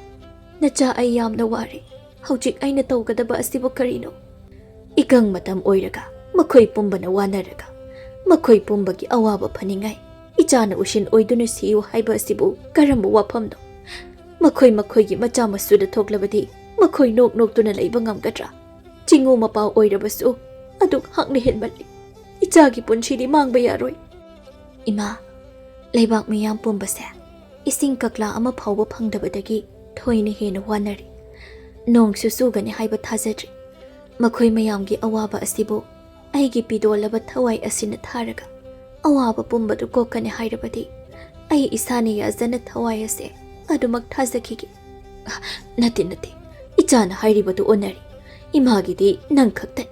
ꯅꯆꯥ ꯑꯩ ꯌꯥꯝꯅ ꯋꯥꯔꯦ꯫ ꯍꯧꯖꯤꯛ ꯑꯩꯅ ꯇꯧꯒꯗꯕ ꯑꯁꯤꯕꯨ ꯀꯔꯤꯅꯣ? ꯏꯀꯪ ꯃꯇꯝ ꯑꯣꯏꯔꯒ ꯃꯈꯣꯏ ꯄꯨꯝꯕꯅ ꯋꯥꯅꯔꯒ ꯃꯈꯣꯏ ꯄꯨꯝꯕꯒꯤ ꯑꯋꯥꯕ ꯐꯅꯤꯡꯉꯥꯏ ꯏꯆꯥꯅ ꯎꯁꯤꯟ ꯑꯣꯏꯗꯨꯅ ꯁꯤꯌꯨ ꯍꯥꯏꯕ ꯑꯁꯤꯕꯨ ꯀꯔꯝꯕ ꯋꯥꯐꯝꯅꯣ? ꯃꯈꯣꯏ ꯃꯈꯣꯏꯒꯤ ꯃꯆꯥ ꯃꯁꯨꯗ ꯊꯣꯛꯂꯕꯗꯤ ꯃꯈꯣꯏ ꯅꯣꯛ ꯅꯣꯛꯇꯨꯅ ꯂꯩꯕ ꯉꯝꯒꯗ꯭ꯔꯥ? ꯆꯤꯡꯉꯨ ꯃꯄꯥ ꯑꯣꯏꯔꯕꯁꯨ ꯑꯗꯨꯛ ꯍꯛꯅ ꯍꯦꯟꯃꯜꯂꯤ꯫ ꯏꯆꯥꯒꯤ ꯄꯨꯟꯁꯤꯗꯤ ꯃꯥꯡꯕ ꯌꯥꯔꯣꯏ꯫" ꯏꯃꯥ, ꯂꯩꯕꯥꯛ ꯃꯤꯌꯥꯝ ꯄꯨꯝꯕꯁꯦ ꯏꯁꯤꯡ ꯀꯛꯂꯥ ꯑꯃ ꯐꯥꯎꯕ ꯐꯪꯗꯕꯗꯒꯤ ꯊꯣꯏꯅ ꯍꯦꯟꯅ ꯋꯥꯅꯔꯤ꯫ ꯅꯣꯡꯁꯨ ꯆꯨꯒꯅꯤ ꯍꯥꯏꯕ ꯊꯥꯖꯗ꯭ꯔꯤ꯫ ꯃꯈꯣꯏ ꯃꯌꯥꯝꯒꯤ ꯑꯋꯥꯕ ꯑꯁꯤꯕꯨ ꯑꯩꯒꯤ ꯄꯤꯗꯣꯜꯂꯕ ꯊꯋꯥꯏ ꯑꯁꯤꯅ ꯊꯥꯔꯒ ꯑꯋꯥꯕ ꯄꯨꯝꯕꯗꯨ ꯀꯣꯛꯀꯅꯤ ꯍꯥꯏꯔꯕꯗꯤ ꯑꯩ ꯏꯁꯥꯅ ꯌꯥꯖꯅ ꯊꯋꯥꯏ ꯑꯁꯦ ꯑꯗꯨꯃꯛ ꯊꯥꯖꯈꯤꯒꯦ꯫ ꯅꯠꯇꯦ, ꯅꯠꯇꯦ, ꯏꯆꯥꯅ ꯍꯥꯏꯔꯤꯕꯗꯨ ꯑꯣꯟꯅꯔꯦ꯫ ꯏꯃꯥꯒꯤꯗꯤ ꯅꯪ ꯈꯛꯇꯅꯤ꯫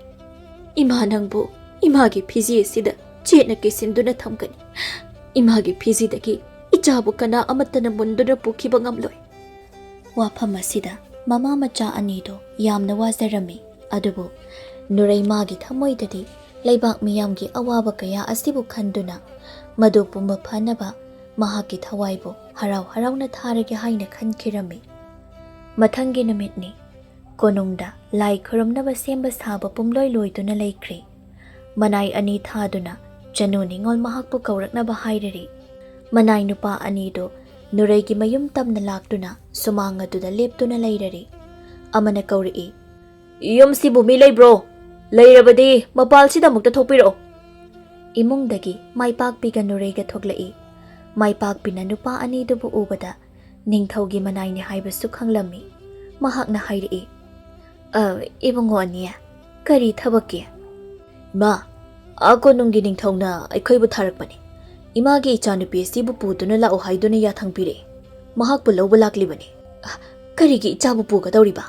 ꯏꯃꯥ ꯅꯪꯕꯨ ꯏꯃꯥꯒꯤ ꯐꯤꯖꯤ ꯑꯁꯤꯗ ꯆꯦꯠꯅ ꯀꯤꯁꯤꯟꯗꯨꯅ ꯊꯝꯒꯅꯤ꯫ ꯏꯃꯥꯒꯤ ꯐꯤꯖꯤꯗꯒꯤ ꯏꯆꯥꯕꯨ ꯀꯅꯥ ꯑꯃꯠꯇꯅ ꯃꯨꯟꯗꯨꯅ ꯄꯨꯈꯤꯕ ꯉꯝꯂꯣꯏ꯫ ꯋꯥꯐꯝ ꯑꯁꯤꯗ ꯃꯃꯥ ꯃꯆꯥ ꯑꯅꯤꯗꯨ ꯌꯥꯝꯅ ꯋꯥꯖꯔꯝꯃꯤ꯫ ꯑꯗꯨꯕꯨ ꯅꯨꯔꯩꯃꯥꯒꯤ ꯊꯃꯣꯏꯗꯗꯤ ꯂꯩꯕꯥꯛ ꯃꯤꯌꯥꯝꯒꯤ ꯑꯋꯥꯕ ꯀꯌꯥ ꯑꯁꯤꯕꯨ ꯈꯟꯗꯨꯅ ꯃꯗꯨ ꯄꯨꯝꯕ ꯐꯅꯕ ꯃꯍꯥꯛꯀꯤ ꯊꯋꯥꯏꯕꯨ ꯍꯔꯥꯎ ꯍꯔꯥꯎꯅ ꯊꯥꯔꯒꯦ ꯍꯥꯏꯅ ꯈꯟꯈꯤꯔꯝꯃꯤ꯫ ꯃꯊꯪꯒꯤ ꯅꯨꯃꯤꯠꯅꯤ꯫ ꯀꯣꯅꯨꯡꯗ ꯂꯥꯏ ꯈꯨꯔꯨꯝꯅꯕ ꯁꯦꯝꯕ ꯁꯥꯕ ꯄꯨꯝꯂꯣꯏ ꯂꯣꯏꯗꯨꯅ ꯂꯩꯈ꯭ꯔꯦ꯫ ꯃꯅꯥꯏ ꯑꯅꯤ ꯊꯥꯗꯨꯅ ꯆꯅꯨ ꯅꯤꯉꯣꯜ ꯃꯍꯥꯛꯄꯨ ꯀꯧꯔꯛꯅꯕ ꯍꯥꯏꯔꯔꯤ꯫ ꯃꯅꯥꯏ ꯅꯨꯄꯥ ꯑꯅꯤꯗꯨ ꯅꯨꯔꯩꯒꯤ ꯃꯌꯨꯝ ꯇꯝꯅ ꯂꯥꯛꯇꯨꯅ ꯁꯨꯃꯥꯡ ꯑꯗꯨꯗ ꯂꯦꯞꯇꯨꯅ ꯂꯩꯔꯔꯤ꯫ ꯑꯃꯅ ꯀꯧꯔꯛꯏ, "ꯌꯨꯝꯁꯤꯕꯨ ꯃꯤ ꯂꯩꯕ꯭ꯔꯣ? ꯂꯩꯔꯕꯗꯤ ꯃꯄꯥꯜꯁꯤꯗ ꯑꯃꯨꯛꯇ ꯊꯣꯛꯄꯤꯔꯛꯑꯣ꯫" ꯏꯃꯨꯡꯗꯒꯤ ꯃꯥꯏꯄꯥꯛꯄꯤꯒ ꯅꯨꯔꯩꯒ ꯊꯣꯛꯂꯛꯏ꯫ ꯃꯥꯏꯄꯥꯛꯄꯤꯅ ꯅꯨꯄꯥ ꯑꯅꯤꯗꯨꯕꯨ ꯎꯕꯗ ꯅꯤꯡꯊꯧꯒꯤ ꯃꯅꯥꯏꯅꯤ ꯍꯥꯏꯕꯁꯨ ꯈꯪꯂꯝꯃꯤ꯫ ꯃꯍꯥꯛꯅ ꯍꯥꯏꯔꯛꯏ, "ꯑ, ꯏꯕꯨꯡꯉꯣ ꯑꯅꯤ, ꯀꯔꯤ ꯊꯕꯛꯀꯤ?" "ꯏꯃꯥ, ꯑꯥ ꯀꯣꯅꯨꯡꯒꯤ ꯅꯤꯡꯊꯧꯅ ꯑꯩꯈꯣꯏꯕꯨ ꯊꯥꯔꯛꯄꯅꯤ꯫ ꯏꯃꯥꯒꯤ ꯏꯆꯥꯅꯨꯄꯤ ꯑꯁꯤꯕꯨ ꯄꯨꯗꯨꯅ ꯂꯥꯛꯑꯣ ꯍꯥꯏꯗꯨꯅ ꯌꯥꯊꯪ ꯄꯤꯔꯛꯏ꯫ ꯃꯍꯥꯛꯄꯨ ꯂꯧꯕ ꯂꯥꯛꯂꯤꯕꯅꯤ꯫" "ꯑ, ꯀꯔꯤꯒꯤ ꯏꯆꯥꯕꯨ ꯄꯨꯒꯗꯧꯔꯤꯕ?"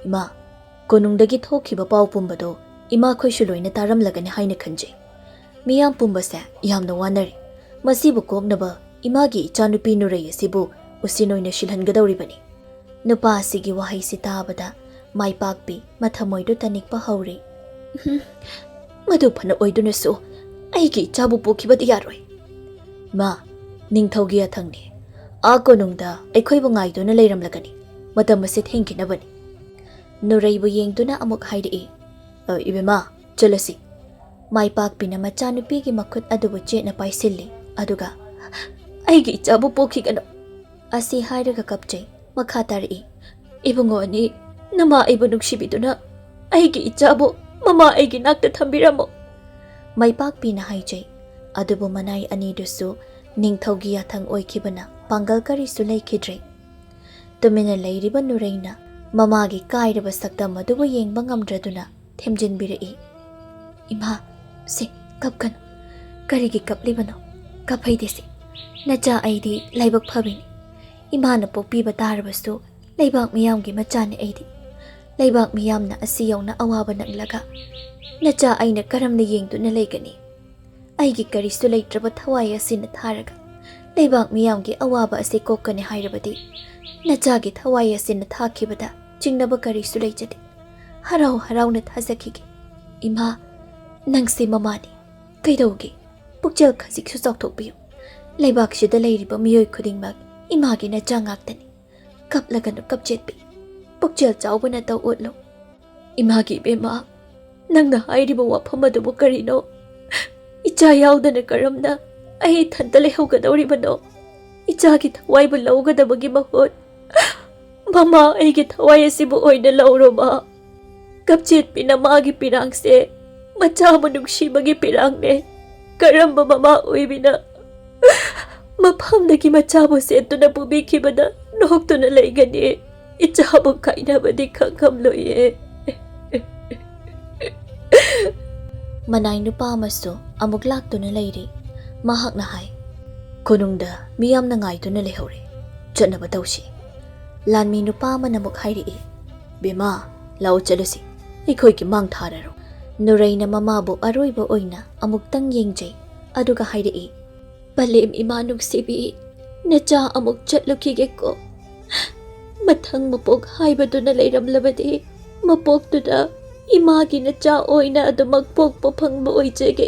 "ꯏꯃꯥ, ꯀꯣꯅꯨꯡꯗꯒꯤ ꯊꯣꯛꯈꯤꯕ ꯄꯥꯎ ꯄꯨꯝꯕꯗꯣ ꯏꯃꯥꯈꯣꯏꯁꯨ ꯂꯣꯏꯅ ꯇꯥꯔꯝꯂꯒꯅꯤ ꯍꯥꯏꯅ ꯈꯟꯖꯩ꯫ ꯃꯤꯌꯥꯝ ꯄꯨꯝꯕꯁꯦ ꯌꯥꯝꯅ ꯋꯥꯅꯔꯤ꯫ ꯃꯁꯤꯕꯨ ꯀꯣꯛꯅꯕ ꯏꯃꯥꯒꯤ ꯏꯆꯥꯅꯨꯄꯤ ꯅꯨꯔꯩ ꯑꯁꯤꯕꯨ ꯎꯁꯤꯟ ꯑꯣꯏꯅ ꯁꯤꯜꯍꯟꯒꯗꯧꯔꯤꯕꯅꯤ꯫" ꯅꯨꯄꯥ ꯑꯁꯤꯒꯤ ꯋꯥꯍꯩꯁꯤ ꯇꯥꯕꯗ ꯃꯥꯏꯄꯥꯛꯄꯤ ꯃꯊꯃꯣꯏꯗꯨ ꯇꯅꯤꯛꯄ ꯍꯧꯔꯤ꯫ "ꯎꯝ, ꯃꯗꯨ ꯐꯅ ꯑꯣꯏꯗꯨꯅꯁꯨ ꯑꯩꯒꯤ ꯏꯆꯥꯕꯨ ꯄꯨꯈꯤꯕꯗꯤ ꯌꯥꯔꯣꯏ꯫" "ꯏꯃꯥ, ꯅꯤꯡꯊꯧꯒꯤ ꯌꯥꯊꯪꯅꯤ꯫ ꯑꯥ ꯀꯣꯅꯨꯡꯗ ꯑꯩꯈꯣꯏꯕꯨ ꯉꯥꯏꯗꯨꯅ ꯂꯩꯔꯝꯂꯒꯅꯤ꯫ ꯃꯇꯝ ꯑꯁꯤ ꯊꯦꯡꯈꯤꯅꯕꯅꯤ꯫" ꯅꯨꯔꯩꯕꯨ ꯌꯦꯡꯗꯨꯅ ꯑꯃꯨꯛ ꯍꯥꯏꯔꯛꯏ, "ꯑ, ꯏꯕꯦꯝꯃ, ꯆꯠꯂꯁꯤ꯫" ꯃꯥꯏꯄꯥꯛꯄꯤꯅ ꯃꯆꯥꯅꯨꯄꯤꯒꯤ ꯃꯈꯨꯠ ꯑꯗꯨꯕꯨ ꯆꯦꯠꯅ ꯄꯥꯏꯁꯤꯜꯂꯤ, ꯑꯗꯨꯒ, "ꯑꯩꯒꯤ ꯏꯆꯥꯕꯨ ꯄꯣꯛꯈꯤꯒꯅꯨ!" ꯑꯁꯤ ꯍꯥꯏꯔꯒ ꯀꯞꯆꯩ꯫ ꯃꯈꯥ ꯇꯥꯔꯛꯏ, "ꯏꯕꯨꯡꯉꯣ ꯑꯅꯤ, ꯅꯃꯥ ꯑꯩꯕꯨ ꯅꯨꯡꯁꯤꯕꯤꯗꯨꯅ ꯑꯩꯒꯤ ꯏꯆꯥꯕꯨ ꯃꯃꯥ ꯑꯩꯒꯤ ꯅꯥꯛꯇ ꯊꯝꯕꯤꯔꯝꯃꯨ꯫" ꯃꯥꯏꯄꯥꯛꯄꯤꯅ ꯍꯥꯏꯖꯩ꯫ ꯑꯗꯨꯕꯨ ꯃꯅꯥꯏ ꯑꯅꯤꯗꯨꯁꯨ ꯅꯤꯡꯊꯧꯒꯤ ꯌꯥꯊꯪ ꯑꯣꯏꯈꯤꯕꯅ ꯄꯥꯡꯒꯜ ꯀꯔꯤꯁꯨ ꯂꯩꯈꯤꯗ꯭ꯔꯦ꯫ ꯇꯨꯃꯤꯟꯅ ꯂꯩꯔꯤꯕ ꯅꯨꯔꯩꯅ ꯃꯃꯥꯒꯤ ꯀꯥꯏꯔꯕ ꯁꯛꯇꯝ ꯑꯗꯨꯕꯨ ꯌꯦꯡꯕ ꯉꯝꯗ꯭ꯔꯗꯨꯅ ꯊꯦꯝꯖꯤꯟꯕꯤꯔꯛꯏ꯫ "ꯏꯃꯥ, ꯁꯦ, ꯀꯞꯀꯅꯨ꯫ ꯀꯔꯤꯒꯤ ꯀꯞꯂꯤꯕꯅꯣ? ꯀꯞꯍꯩꯗꯦꯁꯦ꯫ ꯅꯆꯥ ꯑꯩꯗꯤ ꯂꯥꯏꯕꯛ ꯐꯕꯤꯅꯤ꯫ ꯏꯃꯥꯅ ꯄꯣꯛꯄꯤꯕ ꯇꯥꯔꯕꯁꯨ ꯂꯩꯕꯥꯛ ꯃꯤꯌꯥꯝꯒꯤ ꯃꯆꯥꯅꯤ ꯑꯩꯗꯤ꯫ ꯂꯩꯕꯥꯛ ꯃꯤꯌꯥꯝꯅ ꯑꯁꯤ ꯌꯧꯅ ꯑꯋꯥꯕ ꯅꯪꯂꯒ ꯅꯆꯥ ꯑꯩꯅ ꯀꯔꯝꯅ ꯌꯦꯡꯗꯨꯅ ꯂꯩꯒꯅꯤ?" ꯑꯩꯒꯤ ꯀꯔꯤꯁꯨ ꯂꯩꯇ꯭ꯔꯕ ꯊꯋꯥꯏ ꯑꯁꯤꯅ ꯊꯥꯔꯒ ꯂꯩꯕꯥꯛ ꯃꯤꯌꯥꯝꯒꯤ ꯑꯋꯥꯕ ꯑꯁꯤ ꯀꯣꯛꯀꯅꯤ ꯍꯥꯏꯔꯕꯗꯤ, ꯅꯆꯥꯒꯤ ꯊꯋꯥꯏ ꯑꯁꯤꯅ ꯊꯥꯈꯤꯕꯗ ꯆꯤꯡꯅꯕ ꯀꯔꯤꯁꯨ ꯂꯩꯖꯗꯦ꯫ ꯍꯔꯥꯎ ꯍꯔꯥꯎꯅ ꯊꯥꯖꯈꯤꯒꯦ꯫ ꯏꯃꯥ, ꯅꯪꯁꯦ ꯃꯃꯥꯅꯤ꯫ ꯀꯩꯗꯧꯒꯦ? ꯄꯨꯛꯆꯦꯜ ꯈꯖꯤꯛꯁꯨ ꯆꯥꯎꯊꯣꯛꯄꯤꯌꯨ꯫ ꯂꯩꯕꯥꯛꯁꯤꯗ ꯂꯩꯔꯤꯕ ꯃꯤꯑꯣꯏ ꯈꯨꯗꯤꯡꯃꯛ ꯏꯃꯥꯒꯤ ꯅꯆꯥ ꯉꯥꯛꯇꯅꯤ꯫ ꯀꯞꯂꯒꯅꯨ ꯀꯞꯆꯦꯠꯄꯤ꯫ ꯄꯨꯛꯆꯦꯜ ꯆꯥꯎꯕ ꯅꯇꯧ ꯎꯠꯂꯨ꯫ ꯏꯃꯥꯒꯤ ꯏꯕꯦꯝꯃ, ꯅꯪꯅ ꯍꯥꯏꯔꯤꯕ ꯋꯥꯐꯝ ꯑꯗꯨꯕꯨ ꯀꯔꯤꯅꯣ? ꯏꯆꯥ ꯌꯥꯎꯗꯅ ꯀꯔꯝꯅ ꯑꯩ ꯏꯊꯟꯇ ꯂꯩꯍꯧꯒꯗꯧꯔꯤꯕꯅꯣ? ꯏꯆꯥꯒꯤ ꯊꯋꯥꯏꯕꯨ ꯂꯧꯒꯗꯕꯒꯤ ꯃꯍꯨꯠ, ꯃꯃꯥ, ꯑꯩꯒꯤ ꯊꯋꯥꯏ ꯑꯁꯤꯕꯨ ꯑꯣꯏꯅ ꯂꯧꯔꯣꯕ꯫ ꯀꯞꯆꯦꯠꯄꯤ ꯅꯃꯥꯒꯤ ꯄꯤꯔꯥꯡꯁꯦ ꯃꯆꯥꯕꯨ ꯅꯨꯡꯁꯤꯕꯒꯤ ꯄꯤꯔꯥꯡꯅꯦ꯫ ꯀꯔꯝꯕ ꯃꯃꯥ ꯑꯣꯏꯕꯤꯅ ꯃꯐꯝꯗꯒꯤ ꯃꯆꯥꯕꯨ ꯁꯦꯠꯇꯨꯅ ꯄꯨꯕꯤꯈꯤꯕꯗ ꯅꯣꯛꯇꯨꯅ ꯂꯩꯒꯅꯤ? ꯏꯆꯥꯕꯨ ꯀꯥꯏꯅꯕꯗꯤ ꯈꯪꯉꯝꯂꯣꯏꯌꯦ꯫ ꯃꯅꯥꯏ ꯅꯨꯄꯥ ꯑꯃꯁꯨ ꯑꯃꯨꯛ ꯂꯥꯛꯇꯨꯅ ꯂꯩꯔꯦ꯫ ꯃꯍꯥꯛꯅ ꯍꯥꯏ, "ꯀꯣꯅꯨꯡꯗ ꯃꯤꯌꯥꯝꯅ ꯉꯥꯏꯗꯨꯅ ꯂꯩꯍꯧꯔꯦ꯫ ꯆꯠꯅꯕ ꯇꯧꯁꯤ꯫" ꯂꯥꯟꯃꯤ ꯅꯨꯄꯥ ꯑꯃꯅ ꯑꯃꯨꯛ ꯍꯥꯏꯔꯛꯏ, "ꯕꯦꯝꯃ, ꯂꯥꯛꯑꯣ ꯆꯠꯂꯁꯤ꯫ ꯑꯩꯈꯣꯏꯒꯤ ꯃꯥꯡ ꯊꯥꯔꯔꯣ꯫" ꯅꯨꯔꯩꯅ ꯃꯃꯥꯕꯨ ꯑꯔꯣꯏꯕ ꯑꯣꯏꯅ ꯑꯃꯨꯛꯇꯪ ꯌꯦꯡꯖꯩ, ꯑꯗꯨꯒ ꯍꯥꯏꯔꯛꯏ, "ꯄꯂꯦꯝ ꯏꯃꯥ ꯅꯨꯡꯁꯤꯕꯤ, ꯅꯆꯥ ꯑꯃꯨꯛ ꯆꯠꯂꯨꯈꯤꯒꯦꯀꯣ꯫ ꯃꯊꯪ ꯃꯄꯣꯛ ꯍꯥꯏꯕꯗꯨꯅ ꯂꯩꯔꯝꯂꯕꯗꯤ, ꯃꯄꯣꯛꯇꯨꯗ ꯏꯃꯥꯒꯤ ꯅꯆꯥ ꯑꯣꯏꯅ ꯑꯗꯨꯃꯛ ꯄꯣꯛꯄ ꯐꯪꯕ ꯑꯣꯏꯖꯒꯦ꯫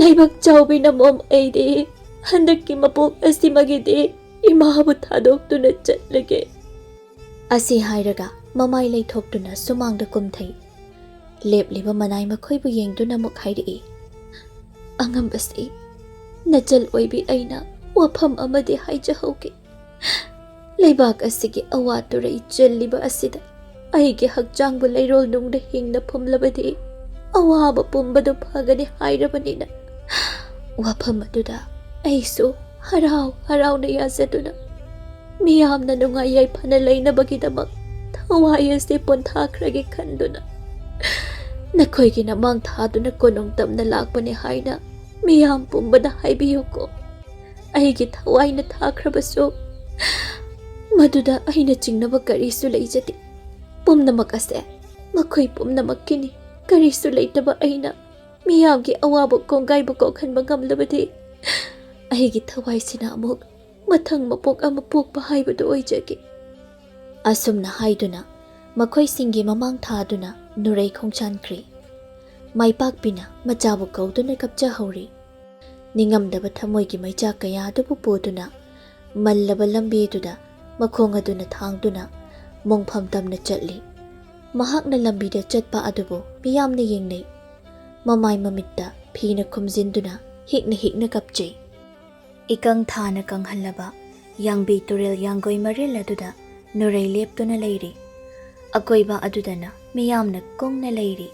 ꯂꯩꯕꯥꯛ ꯆꯥꯎꯕꯤ ꯅꯃꯣꯝ, ꯑꯩꯗꯤ ꯍꯟꯗꯛꯀꯤ ꯃꯄꯣꯛ ꯑꯁꯤꯃꯒꯤꯗꯤ ꯏꯃꯥꯕꯨ ꯊꯥꯗꯣꯛꯇꯨꯅ ꯆꯠꯂꯒꯦ꯫" ꯑꯁꯤ ꯍꯥꯏꯔꯒ ꯃꯃꯥꯏ ꯂꯩꯊꯣꯛꯇꯨꯅ ꯁꯨꯃꯥꯡꯗ ꯀꯨꯝꯊꯩ꯫ ꯂꯦꯞꯂꯤꯕ ꯃꯅꯥꯏ ꯃꯈꯣꯏꯕꯨ ꯌꯦꯡꯗꯨꯅ ꯑꯃꯨꯛ ꯍꯥꯏꯔꯛꯏ, "ꯑꯉꯝꯕꯁꯤ, ꯅꯆꯜ ꯑꯣꯏꯕꯤ ꯑꯩꯅ ꯋꯥꯐꯝ ꯑꯃꯗꯤ ꯍꯥꯏꯖꯍꯧꯒꯦ꯫ ꯂꯩꯕꯥꯛ ꯑꯁꯤꯒꯤ ꯑꯋꯥ ꯇꯨꯔꯩ ꯆꯦꯜꯂꯤꯕ ꯑꯁꯤꯗ ꯑꯩꯒꯤ ꯍꯛꯆꯥꯡꯕꯨ ꯂꯩꯔꯣꯜ ꯅꯨꯡꯗ ꯍꯤꯡꯅ ꯐꯨꯝꯂꯕꯗꯤ ꯑꯋꯥꯕ ꯄꯨꯝꯕꯗꯨ ꯐꯒꯅꯤ ꯍꯥꯏꯔꯕꯅꯤꯅ, ꯋꯥꯐꯝ ꯑꯗꯨꯗ ꯑꯩꯁꯨ ꯍꯔꯥꯎ ꯍꯔꯥꯎꯅ ꯌꯥꯖꯗꯨꯅ ꯃꯤꯌꯥꯝꯅ ꯅꯨꯡꯉꯥꯏ ꯌꯥꯏꯐꯅ ꯂꯩꯅꯕꯒꯤꯗꯃꯛ ꯊꯋꯥꯏ ꯑꯁꯤ ꯄꯣꯟꯊꯥꯈ꯭ꯔꯒꯦ ꯈꯟꯗꯨꯅ ꯅꯈꯣꯏꯒꯤ ꯅꯃꯥꯡ ꯊꯥꯗꯨꯅ ꯀꯣꯅꯨꯡ ꯇꯝꯅ ꯂꯥꯛꯄꯅꯤ ꯍꯥꯏꯅ ꯃꯤꯌꯥꯝ ꯄꯨꯝꯕꯗ ꯍꯥꯏꯕꯤꯌꯨꯀꯣ꯫ ꯑꯩꯒꯤ ꯊꯋꯥꯏꯅ ꯊꯥꯈ꯭ꯔꯕꯁꯨ ꯃꯗꯨꯗ ꯑꯩꯅ ꯆꯤꯡꯅꯕ ꯀꯔꯤꯁꯨ ꯂꯩꯖꯗꯦ꯫ ꯄꯨꯝꯅꯃꯛ ꯑꯁꯦ ꯃꯈꯣꯏ ꯄꯨꯝꯅꯃꯛꯀꯤꯅꯤ꯫ ꯀꯔꯤꯁꯨ ꯂꯩꯇꯕ ꯑꯩꯅ ꯃꯤꯌꯥꯝꯒꯤ ꯑꯋꯥꯕ ꯀꯣꯡꯒꯥꯏꯕꯨ ꯀꯣꯛꯍꯟꯕ ꯉꯝꯂꯕꯗꯤ ꯑꯩꯒꯤ ꯊꯋꯥꯏꯁꯤꯅ ꯑꯃꯨꯛ ꯃꯊꯪ ꯃꯄꯣꯛ ꯑꯃ ꯄꯣꯛꯄ ꯍꯥꯏꯕꯗꯨ ꯑꯣꯏꯖꯒꯦ꯫ ꯑꯁꯨꯝꯅ ꯍꯥꯏꯗꯨꯅ ꯃꯈꯣꯏꯁꯤꯡꯒꯤ ꯃꯃꯥꯡ ꯊꯥꯗꯨꯅ ꯅꯨꯔꯩ ꯈꯣꯡꯁꯥꯟꯈ꯭ꯔꯤ꯫ ꯃꯥꯏꯄꯥꯛꯄꯤꯅ ꯃꯆꯥꯕꯨ ꯀꯧꯗꯨꯅ ꯀꯞꯆꯍꯧꯔꯤ꯫ ꯅꯤꯡꯉꯝꯗꯕ ꯊꯃꯣꯏꯒꯤ ꯃꯩꯆꯥꯛ ꯀꯌꯥ ꯑꯗꯨꯕꯨ ꯄꯨꯗꯨꯅ ꯃꯜꯂꯕ ꯂꯝꯕꯤꯗꯨꯗ ꯃꯈꯣꯡ ꯑꯗꯨꯅ ꯊꯥꯡꯗꯨꯅ ꯃꯣꯡꯐꯝ ꯇꯝꯅ ꯆꯠꯂꯤ꯫ ꯃꯍꯥꯛꯅ ꯂꯝꯕꯤꯗ ꯆꯠꯄ ꯑꯗꯨꯕꯨ ꯃꯤꯌꯥꯝꯅ ꯌꯦꯡꯅꯩ꯫ ꯃꯃꯥꯏ ꯃꯃꯤꯠꯇ ꯐꯤꯅ ꯈꯨꯝꯖꯤꯟꯗꯨꯅ ꯍꯤꯛꯅ ꯍꯤꯛꯅ ꯀꯞꯆꯩ꯫ ꯏꯀꯪ ꯊꯥꯅ ꯀꯪꯍꯜꯂꯕ ꯌꯥꯡꯕꯤ ꯇꯨꯔꯦꯜ ꯌꯥꯡꯒꯣꯏ ꯃꯔꯤꯜ ꯑꯗꯨꯗ ꯅꯨꯔꯩ ꯂꯦꯞꯇꯨꯅ ꯂꯩꯔꯤ꯫ ꯑꯀꯣꯏꯕ ꯑꯗꯨꯗꯅ ꯃꯤꯌꯥꯝꯅ ꯀꯨꯡꯅ ꯂꯩꯔꯤ꯫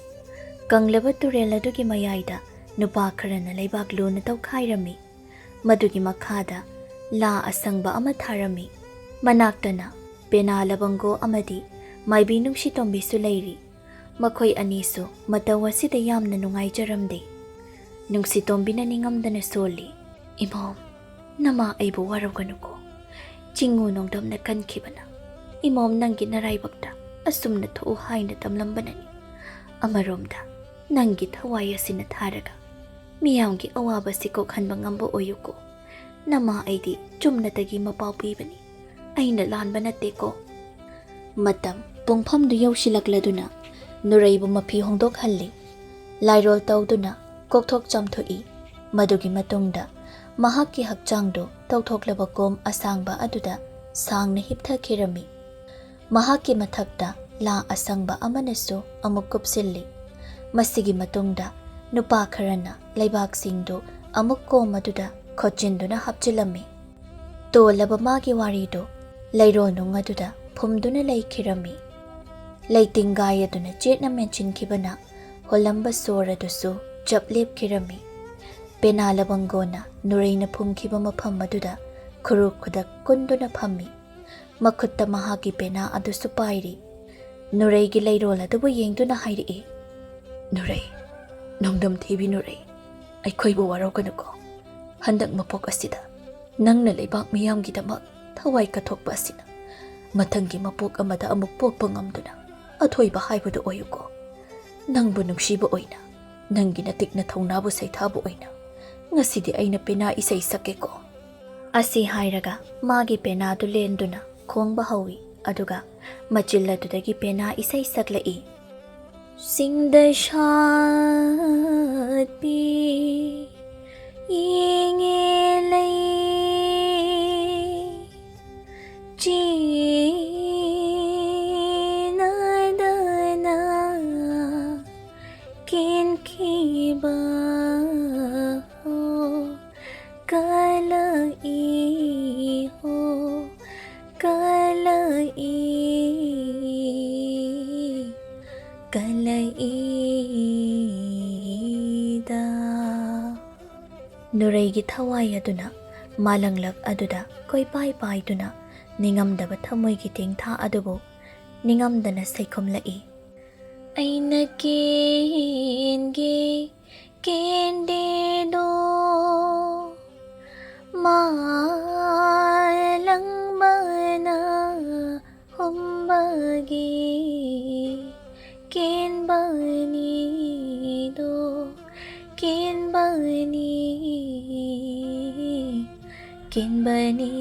ꯀꯪꯂꯕ ꯇꯨꯔꯦꯜ ꯑꯗꯨꯒꯤ ꯃꯌꯥꯏꯗ ꯅꯨꯄꯥ ꯈꯔꯅ ꯂꯩꯕꯥꯛ ꯂꯨꯅ ꯇꯧꯈꯥꯏꯔꯝꯃꯤ꯫ ꯃꯗꯨꯒꯤ ꯃꯈꯥꯗ ꯂꯥ ꯑꯁꯪꯕ ꯑꯃ ꯊꯥꯔꯝꯃꯤ꯫ ꯃꯅꯥꯛꯇꯅ ꯄꯦꯅꯥ ꯂꯕꯪꯒꯣ ꯑꯃꯗꯤ ꯃꯥꯏꯕꯤ ꯅꯨꯡꯁꯤꯇꯣꯝꯕꯤꯁꯨ ꯂꯩꯔꯤ꯫ ꯃꯈꯣꯏ ꯑꯅꯤꯁꯨ ꯃꯇꯧ ꯑꯁꯤꯗ ꯌꯥꯝꯅ ꯅꯨꯡꯉꯥꯏꯖꯔꯝꯗꯦ꯫ ꯅꯨꯡꯁꯤꯇꯣꯝꯕꯤꯅ ꯅꯤꯡꯉꯝꯗꯅ ꯁꯣꯜꯂꯤ, "ꯏꯃꯣꯝ, ꯅꯃꯥ ꯑꯩꯕꯨ ꯋꯥꯔꯧꯒꯅꯨꯀꯣ꯫ ꯆꯤꯡꯉꯨ ꯅꯣꯡꯗꯝꯅ ꯀꯟꯈꯤꯕꯅ ꯏꯃꯣꯝ ꯅꯪꯒꯤ ꯅꯔꯥꯏꯕꯛꯇ ꯑꯁꯨꯝꯅ ꯊꯣꯛꯎ ꯍꯥꯏꯅ ꯇꯝꯂꯝꯕꯅꯅꯤ꯫ ꯑꯃꯔꯣꯝꯗ ꯅꯪꯒꯤ ꯊꯋꯥꯏ ꯑꯁꯤꯅ ꯊꯥꯔꯒ ꯃꯤꯌꯥꯝꯒꯤ ꯑꯋꯥꯕꯁꯤ ꯀꯣꯛꯍꯟꯕ ꯉꯝꯕ ꯑꯣꯏꯌꯨꯀꯣ꯫ ꯅꯃꯥ ꯑꯩꯗꯤ ꯆꯨꯝꯅꯇꯒꯤ ꯃꯄꯥꯎ ꯄꯤꯕꯅꯤ꯫ ꯑꯩꯅ ꯂꯥꯟꯕ ꯅꯠꯇꯦꯀꯣ꯫" ꯃꯇꯝ ꯄꯨꯡꯐꯝꯗꯨ ꯌꯧꯁꯤꯜꯂꯛꯂꯗꯨꯅ ꯅꯨꯔꯩꯕꯨ ꯃꯐꯤ ꯍꯣꯡꯗꯣꯛꯍꯜꯂꯤ꯫ ꯂꯥꯏꯔꯣꯜ ꯇꯧꯗꯨꯅ ꯀꯣꯛꯊꯣꯛ ꯆꯥꯝꯊꯣꯛꯏ꯫ ꯃꯗꯨꯒꯤ ꯃꯇꯨꯡꯗ ꯃꯍꯥꯛꯀꯤ ꯍꯛꯆꯥꯡꯗꯨ ꯇꯧꯊꯣꯛꯂꯕ ꯀꯣꯝ ꯑꯁꯥꯡꯕ ꯑꯗꯨꯗ ꯁꯥꯡꯅ ꯍꯤꯞꯊꯈꯤꯔꯝꯃꯤ꯫ ꯃꯍꯥꯛꯀꯤ ꯃꯊꯛꯇ ꯂꯥ ꯑꯁꯪꯕ ꯑꯃꯅꯁꯨ ꯑꯃꯨꯛ ꯀꯨꯞꯁꯤꯜꯂꯤ꯫ ꯃꯁꯤꯒꯤ ꯃꯇꯨꯡꯗ ꯅꯨꯄꯥ ꯈꯔꯅ ꯂꯩꯕꯥꯛꯁꯤꯡꯗꯨ ꯑꯃꯨꯛ ꯀꯣꯝ ꯑꯗꯨꯗ ꯈꯣꯠꯆꯤꯟꯗꯨꯅ ꯍꯥꯞꯆꯤꯜꯂꯝꯃꯤ꯫ ꯇꯣꯜꯂꯕ ꯃꯥꯒꯤ ꯋꯥꯔꯤꯗꯨ ꯂꯩꯔꯣꯜꯅꯨꯡ ꯑꯗꯨꯗ ꯐꯨꯝꯗꯨꯅ ꯂꯩꯈꯤꯔꯝꯃꯤ꯫ ꯂꯩꯇꯤꯡꯒꯥꯏ ꯑꯗꯨꯅ ꯆꯦꯠꯅ ꯃꯦꯟꯁꯤꯟꯈꯤꯕꯅ ꯍꯣꯜꯂꯝꯕ ꯁꯣꯔ ꯑꯗꯨꯁꯨ ꯆꯞ ꯂꯦꯞꯈꯤꯔꯝꯃꯤ꯫ ꯄꯦꯅꯥ ꯂꯕꯪꯒꯣꯅ ꯅꯨꯔꯩꯅ ꯐꯨꯝꯈꯤꯕ ꯃꯐꯝ ꯑꯗꯨꯗ ꯈꯨꯔꯨ ꯈꯨꯗꯛ ꯀꯨꯟꯗꯨꯅ ꯐꯝꯃꯤ꯫ ꯃꯈꯨꯠꯇ ꯃꯍꯥꯛꯀꯤ ꯄꯦꯅꯥ ꯑꯗꯨꯁꯨ ꯄꯥꯏꯔꯤ꯫ ꯅꯨꯔꯩꯒꯤ ꯂꯩꯔꯣꯜ ꯑꯗꯨꯕꯨ ꯌꯦꯡꯗꯨꯅ ꯍꯥꯏꯔꯛꯏ, "ꯅꯨꯔꯩ, ꯅꯣꯡꯗꯝ ꯊꯤꯕꯤ ꯅꯨꯔꯩ, ꯑꯩꯈꯣꯏꯕꯨ ꯋꯥꯔꯧꯒꯅꯨꯀꯣ꯫ ꯍꯟꯗꯛ ꯃꯄꯣꯛ ꯑꯁꯤꯗ ꯅꯪꯅ ꯂꯩꯕꯥꯛ ꯃꯤꯌꯥꯝꯒꯤꯗꯃꯛ ꯊꯋꯥꯏ ꯀꯠꯊꯣꯛꯄ ꯑꯁꯤꯅ ꯃꯊꯪꯒꯤ ꯃꯄꯣꯛ ꯑꯃꯗ ꯑꯃꯨꯛ ꯄꯣꯛꯄ ꯉꯝꯗꯨꯅ ꯑꯊꯣꯏꯕ ꯍꯥꯏꯕꯗꯨ ꯑꯣꯏꯌꯨꯀꯣ꯫ ꯅꯪꯕꯨ ꯅꯨꯡꯁꯤꯕ ꯑꯣꯏꯅ "ꯅꯪꯒꯤ ꯅꯇꯤꯛ ꯅꯊꯧꯅꯥꯕꯨ ꯁꯩꯊꯥꯕ ꯑꯣꯏꯅ ꯉꯁꯤꯗꯤ ꯑꯩꯅ ꯄꯦꯅꯥ ꯏꯁꯩ ꯁꯛꯀꯦꯀꯣ"꯫ ꯑꯁꯤ ꯍꯥꯏꯔꯒ ꯃꯥꯒꯤ ꯄꯦꯅꯥꯗꯨ ꯂꯦꯟꯗꯨꯅ ꯈꯣꯡꯕ ꯍꯧꯏ꯫ ꯑꯗꯨꯒ ꯃꯆꯤꯜ ꯑꯗꯨꯗꯒꯤ ꯄꯦꯅꯥ ꯏꯁꯩ ꯁꯛꯂꯛꯏ꯫ ꯆꯤꯡꯗ ꯁꯥꯠꯄꯤ ꯏꯉꯦ ꯂꯩ, ꯆꯦꯅꯗꯅ ꯀꯦꯟꯈꯤꯕ ꯍꯣ, ꯀꯂꯛꯏ ꯍꯣ, ꯀꯂꯛꯏ, ꯀꯂꯛꯏꯗ꯫ ꯅꯨꯔꯩꯒꯤ ꯊꯋꯥꯏ ꯑꯗꯨꯅ ꯃꯥꯂꯪꯂꯛ ꯑꯗꯨꯗ ꯀꯣꯏꯄꯥꯏ ꯄꯥꯏꯗꯨꯅ ꯅꯤꯡꯉꯝꯗꯕ ꯊꯃꯣꯏꯒꯤ ꯇꯦꯡꯊꯥ ꯑꯗꯨꯕꯨ ꯅꯤꯡꯉꯝꯗꯅ ꯁꯩꯈꯨꯝꯂꯛꯏ꯫ ꯑꯩꯅ ꯀꯦꯟꯒꯦ ꯀꯦꯟꯗꯦꯗꯣ, ꯃꯥꯂꯪꯕꯅ ꯍꯨꯝꯕꯒꯤ ꯀꯦꯟꯕꯅꯤꯗꯣ, ꯀꯦꯟꯕꯅꯤ, ꯀꯦꯟꯕꯅꯤꯗꯦ꯫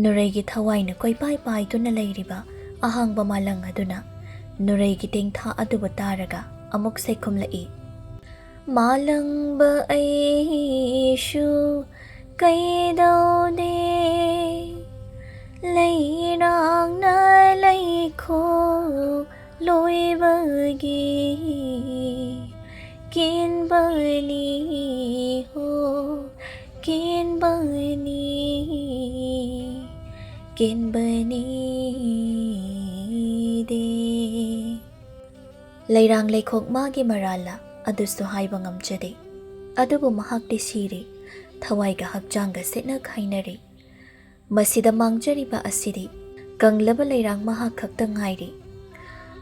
ꯅꯨꯔꯩꯒꯤ ꯊꯋꯥꯏꯅ ꯀꯣꯏꯄꯥꯏ ꯄꯥꯏꯗꯨꯅ ꯂꯩꯔꯤꯕ ꯑꯍꯥꯡꯕ ꯃꯥꯂꯪ ꯑꯗꯨꯅ ꯅꯨꯔꯩꯒꯤ ꯇꯦꯡꯊꯥ ꯑꯗꯨꯕꯨ ꯇꯥꯔꯒ ꯑꯃꯨꯛ ꯁꯩꯈꯨꯝꯂꯛꯏ꯫ ꯃꯥꯂꯪꯕ ꯑꯩꯁꯨ ꯀꯩꯗꯧꯗꯦ, ꯂꯩꯔꯥꯡꯅ ꯂꯩꯈꯣ ꯂꯣꯏꯕꯒꯤ ꯀꯦꯟꯕꯅꯤ ꯍꯣ, ꯀꯦꯟꯕꯅꯤ, ꯀꯦꯟꯕꯅꯤꯗꯦ꯫ ꯂꯩꯔꯥꯡ ꯂꯩꯈꯣꯛ ꯃꯥꯒꯤ ꯃꯔꯥꯜꯂ ꯑꯗꯨꯁꯨ ꯍꯥꯏꯕ ꯉꯝꯖꯗꯦ꯫ ꯑꯗꯨꯕꯨ ꯃꯍꯥꯛꯇꯤ ꯁꯤꯔꯦ, ꯊꯋꯥꯏꯒ ꯍꯛꯆꯥꯡꯒ ꯁꯦꯠꯅ ꯈꯥꯏꯅꯔꯦ꯫ ꯃꯁꯤꯗ ꯃꯥꯡꯖꯔꯤꯕ ꯑꯁꯤꯗꯤ ꯀꯪꯂꯕ ꯂꯩꯔꯥꯡ ꯃꯍꯥꯛ ꯈꯛꯇ ꯉꯥꯏꯔꯤ꯫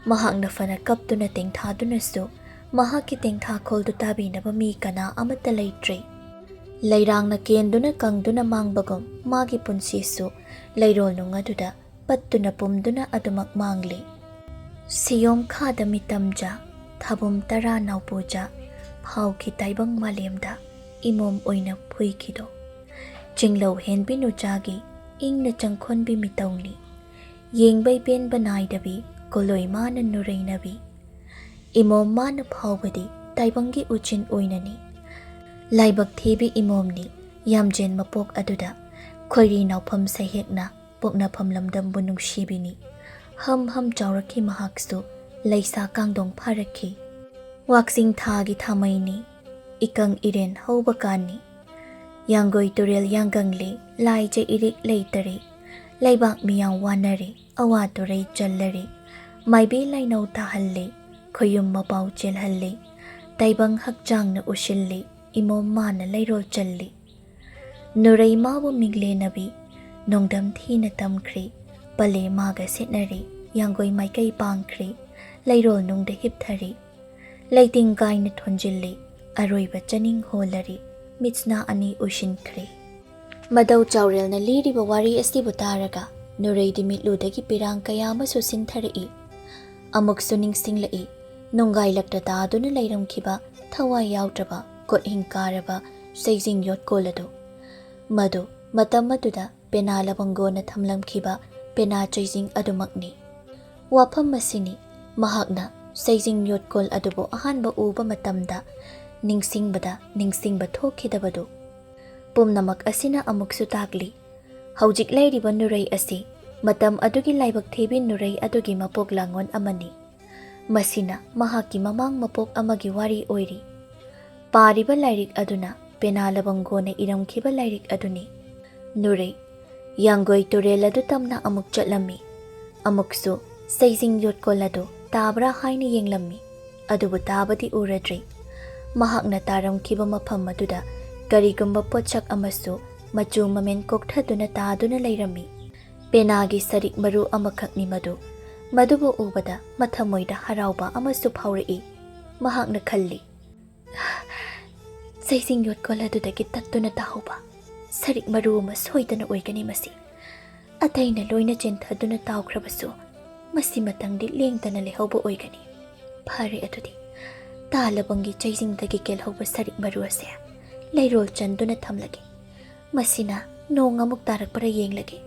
ꯃꯍꯥꯛꯅ ꯐꯅ ꯀꯞꯇꯨꯅ ꯇꯦꯡꯊꯥꯗꯨꯅꯁꯨ ꯃꯍꯥꯛꯀꯤ ꯇꯦꯡꯊꯥꯈꯣꯜꯗꯨ ꯇꯥꯕꯤꯅꯕ ꯃꯤ ꯀꯅꯥ ꯑꯃꯠꯇ ꯂꯩꯇ꯭ꯔꯦ꯫ ꯂꯩꯔꯥꯡꯅ ꯀꯦꯟꯗꯨꯅ ꯀꯪꯗꯨꯅ ꯃꯥꯡꯕꯒꯨꯝ ꯃꯥꯒꯤ ꯄꯨꯟꯁꯤꯁꯨ ꯂꯩꯔꯣꯜꯅꯨꯡ ꯑꯗꯨꯗ ꯄꯠꯇꯨꯅ ꯄꯨꯝꯗꯨꯅ ꯑꯗꯨꯃꯛ ꯃꯥꯡꯂꯤ꯫ ꯁꯤꯌꯣꯝ ꯈꯥꯗ ꯃꯤꯇꯝꯖ, ꯊꯥꯕꯨꯝ ꯇꯔꯥ ꯅꯥꯎꯄꯨꯖ, ꯐꯥꯎꯈꯤ ꯇꯥꯏꯕꯪ ꯃꯥꯂꯦꯝꯗ ꯏꯃꯣꯝ ꯑꯣꯏꯅ ꯐꯨꯏꯈꯤꯗꯣ꯫ ꯆꯤꯡꯂꯧ ꯍꯦꯟꯕꯤ ꯅꯨꯆꯥꯒꯤ ꯏꯪꯅ ꯆꯪꯈꯣꯟꯕꯤ ꯃꯤꯇꯧꯅꯤ꯫ ꯌꯦꯡꯕꯩ ꯄꯦꯟꯕ ꯅꯥꯏꯗꯕꯤ ꯀꯣꯂꯣꯏ ꯃꯥꯅ ꯅꯨꯔꯩꯅꯕꯤ꯫ ꯏꯃꯣꯝ ꯃꯥꯅ ꯐꯥꯎꯕꯗꯤ ꯇꯥꯏꯕꯪꯒꯤ ꯎꯆꯤꯟ ꯑꯣꯏꯅꯅꯤ꯫ ꯂꯥꯏꯕꯛ ꯊꯤꯕꯤ ꯏꯃꯣꯝꯅꯤ ꯌꯥꯝꯖꯦꯟ ꯃꯄꯣꯛ ꯑꯗꯨꯗ ꯈꯣꯏꯔꯤ ꯅꯥꯎꯐꯝ ꯁꯩꯍꯦꯛꯅ ꯄꯣꯛꯅꯐꯝ ꯂꯝꯗꯝꯕꯨ ꯅꯨꯡꯁꯤꯕꯤꯅꯤ꯫ ꯍꯝ ꯍꯝ ꯆꯥꯎꯔꯛꯈꯤ ꯃꯍꯥꯛꯁꯨ ꯂꯩꯁꯥ ꯀꯥꯡꯗꯣꯡ ꯐꯥꯔꯛꯈꯤ꯫ ꯋꯥꯛꯆꯤꯡ ꯊꯥꯒꯤ ꯊꯥꯃꯩꯅꯤ ꯏꯀꯪ ꯏꯔꯦꯟ ꯍꯧꯕ ꯀꯥꯟꯅꯤ꯫ ꯌꯥꯡꯒꯣꯏ ꯇꯨꯔꯦꯜ ꯌꯥꯡꯒꯪꯂꯤ ꯂꯥꯏꯖ ꯏꯔꯤꯛ ꯂꯩꯇꯔꯦ꯫ ꯂꯩꯕꯥꯛ ꯃꯤꯌꯥꯝ ꯋꯥꯅꯔꯦ ꯑꯋꯥ ꯇꯨꯔꯩ ꯆꯜꯂꯔꯦ꯫ ꯃꯥꯏꯕꯤ ꯂꯥꯏꯅꯧ ꯇꯥꯍꯜꯂꯦ ꯈꯣꯌꯨꯝ ꯃꯄꯥꯎ ꯆꯦꯜꯍꯜꯂꯦ꯫ ꯇꯥꯏꯕꯪ ꯍꯛꯆꯥꯡꯅ ꯎꯁꯤꯜꯂꯦ ꯏꯃꯣꯝ ꯃꯥꯅ ꯂꯩꯔꯣꯜ ꯆꯜꯂꯦ꯫ ꯅꯨꯔꯩ ꯃꯥꯕꯨ ꯃꯤꯡꯂꯦꯟꯅꯕꯤ ꯅꯣꯡꯗꯝ ꯊꯤꯅ ꯇꯝꯈ꯭ꯔꯦ꯫ ꯄꯂꯦ ꯃꯥꯒ ꯁꯦꯠꯅꯔꯦ ꯌꯥꯡꯒꯣꯏ ꯃꯥꯏꯀꯩ ꯄꯥꯡꯈ꯭ꯔꯦ꯫ ꯂꯩꯔꯣꯜ ꯅꯨꯡꯗ ꯍꯤꯞꯊꯔꯦ꯫ ꯂꯩꯇꯤꯡ ꯀꯥꯏꯅ ꯊꯣꯟꯖꯤꯜꯂꯦ꯫ ꯑꯔꯣꯏꯕ ꯆꯥꯅꯤꯡ ꯍꯣꯜꯂꯔꯦ꯫ ꯃꯤꯠꯁꯅꯥ ꯑꯅꯤ ꯎꯏꯁꯤꯟꯈ꯭ꯔꯦ꯫ ꯃꯗꯧ ꯆꯥꯎꯔꯦꯜꯅ ꯂꯤꯔꯤꯕ ꯋꯥꯔꯤ ꯑꯁꯤꯕꯨ ꯇꯥꯔꯒ ꯅꯨꯔꯩꯗꯤ ꯃꯤꯠꯂꯨꯗꯒꯤ ꯄꯤꯔꯥꯡ ꯀꯌꯥ ꯑꯃꯁꯨ ꯁꯤꯟꯊꯔꯛꯏ꯫ ꯑꯃꯨꯛꯁꯨ ꯅꯤꯡꯁꯤꯡꯂꯛꯏ ꯅꯨꯡꯒꯥꯏꯂꯛꯇ ꯇꯥꯗꯨꯅ ꯂꯩꯔꯝꯈꯤꯕ ꯊꯋꯥꯏ ꯌꯥꯎꯗ꯭ꯔꯕ ꯀꯣꯠꯍꯤꯡ ꯀꯥꯔꯕ ꯆꯩꯖꯤꯡ ꯌꯣꯠꯀꯣꯜ ꯑꯗꯨ꯫ ꯃꯗꯨ ꯃꯇꯝ ꯑꯗꯨꯗ ꯄꯦꯅꯥ ꯂꯕꯪꯒꯣꯅ ꯊꯝꯂꯝꯈꯤꯕ ꯄꯦꯅꯥ ꯆꯩꯖꯤꯡ ꯑꯗꯨꯃꯛꯅꯤ꯫ ꯋꯥꯐꯝ ꯑꯁꯤꯅꯤ ꯃꯍꯥꯛꯅ ꯆꯩꯖꯤꯡ ꯌꯣꯠꯀꯣꯜ ꯑꯗꯨꯕꯨ ꯑꯍꯥꯟꯕ ꯎꯕ ꯃꯇꯝꯗ ꯅꯤꯡꯁꯤꯡꯕꯗ ꯅꯤꯡꯁꯤꯡꯕ ꯊꯣꯛꯈꯤꯗꯕꯗꯨ꯫ ꯄꯨꯝꯅꯃꯛ ꯑꯁꯤꯅ ꯑꯃꯨꯛꯁꯨ ꯇꯥꯛꯂꯤ ꯍꯧꯖꯤꯛ ꯂꯩꯔꯤꯕ ꯅꯨꯔꯩ ꯑꯁꯤ ꯃꯇꯝ ꯑꯗꯨꯒꯤ ꯂꯥꯏꯕꯛ ꯊꯤꯕꯤ ꯅꯨꯔꯩ ꯑꯗꯨꯒꯤ ꯃꯄꯣꯛ ꯂꯥꯡꯉꯣꯟ ꯑꯃꯅꯤ꯫ ꯃꯁꯤꯅ ꯃꯍꯥꯛꯀꯤ ꯃꯃꯥꯡ ꯃꯄꯣꯛ ꯑꯃꯒꯤ ꯋꯥꯔꯤ ꯑꯣꯏꯔꯤ꯫ ꯄꯥꯔꯤꯕ ꯂꯥꯏꯔꯤꯛ ꯑꯗꯨꯅ ꯄꯦꯅꯥ ꯂꯕꯪꯒꯣꯅ ꯏꯔꯝꯈꯤꯕ ꯂꯥꯏꯔꯤꯛ ꯑꯗꯨꯅꯤ꯫ ꯅꯨꯔꯩ ꯌꯥꯡꯒꯣꯏ ꯇꯨꯔꯦꯜ ꯑꯗꯨ ꯇꯝꯅ ꯑꯃꯨꯛ ꯆꯠꯂꯝꯃꯤ꯫ ꯑꯃꯨꯛꯁꯨ ꯆꯩꯖꯤꯡ ꯌꯣꯠꯀꯣꯜ ꯑꯗꯨ ꯇꯥꯕ꯭ꯔꯥ ꯍꯥꯏꯅ ꯌꯦꯡꯂꯝꯃꯤ꯫ ꯑꯗꯨꯕꯨ ꯇꯥꯕꯗꯤ ꯎꯔꯗ꯭ꯔꯤ꯫ ꯃꯍꯥꯛꯅ ꯇꯥꯔꯝꯈꯤꯕ ꯃꯐꯝ ꯑꯗꯨꯗ ꯀꯔꯤꯒꯨꯝꯕ ꯄꯣꯠꯁꯛ ꯑꯃꯁꯨ ꯃꯆꯨ ꯃꯃꯦꯟ ꯀꯣꯛꯊꯗꯨꯅ ꯇꯥꯗꯨꯅ ꯂꯩꯔꯝꯃꯤ꯫ ꯄꯦꯅꯥꯒꯤ ꯁꯔꯤꯛ ꯃꯔꯨ ꯑꯃꯈꯛꯅꯤ ꯃꯗꯨ꯫ ꯃꯗꯨꯕꯨ ꯎꯕꯗ ꯃꯊꯃꯣꯏꯗ ꯍꯔꯥꯎꯕ ꯑꯃꯁꯨ ꯐꯥꯎꯔꯛꯏ꯫ ꯃꯍꯥꯛꯅ ꯈꯜꯂꯤ, "ꯆꯩꯖꯤꯡ ꯌꯣꯠꯀꯣꯜ ꯑꯗꯨꯗꯒꯤ ꯇꯠꯇꯨꯅ ꯇꯥꯍꯧꯕ ꯁꯔꯤꯛ ꯃꯔꯨ ꯑꯃ ꯁꯣꯏꯗꯅ ꯑꯣꯏꯒꯅꯤ ꯃꯁꯤ꯫ ꯑꯇꯩꯅ ꯂꯣꯏꯅ ꯆꯦꯟꯊꯗꯨꯅ ꯇꯥꯎꯈ꯭ꯔꯕꯁꯨ ꯃꯁꯤ ꯃꯇꯪꯗꯤ ꯂꯦꯡꯗꯅ ꯂꯩꯍꯧꯕ ꯑꯣꯏꯒꯅꯤ꯫ ꯐꯔꯦ ꯑꯗꯨꯗꯤ, ꯇꯥ ꯂꯕꯪꯒꯤ ꯆꯩꯖꯤꯡꯗꯒꯤ ꯀꯦꯜꯍꯧꯕ ꯁꯔꯤꯛ ꯃꯔꯨ ꯑꯁꯦ ꯂꯩꯔꯣꯜ ꯆꯟꯗꯨꯅ ꯊꯝꯂꯒꯦ꯫ ꯃꯁꯤꯅ ꯅꯣꯡ ꯑꯃꯨꯛ ꯇꯥꯔꯛꯄ꯭ꯔꯥ ꯌꯦꯡꯂꯒꯦ꯫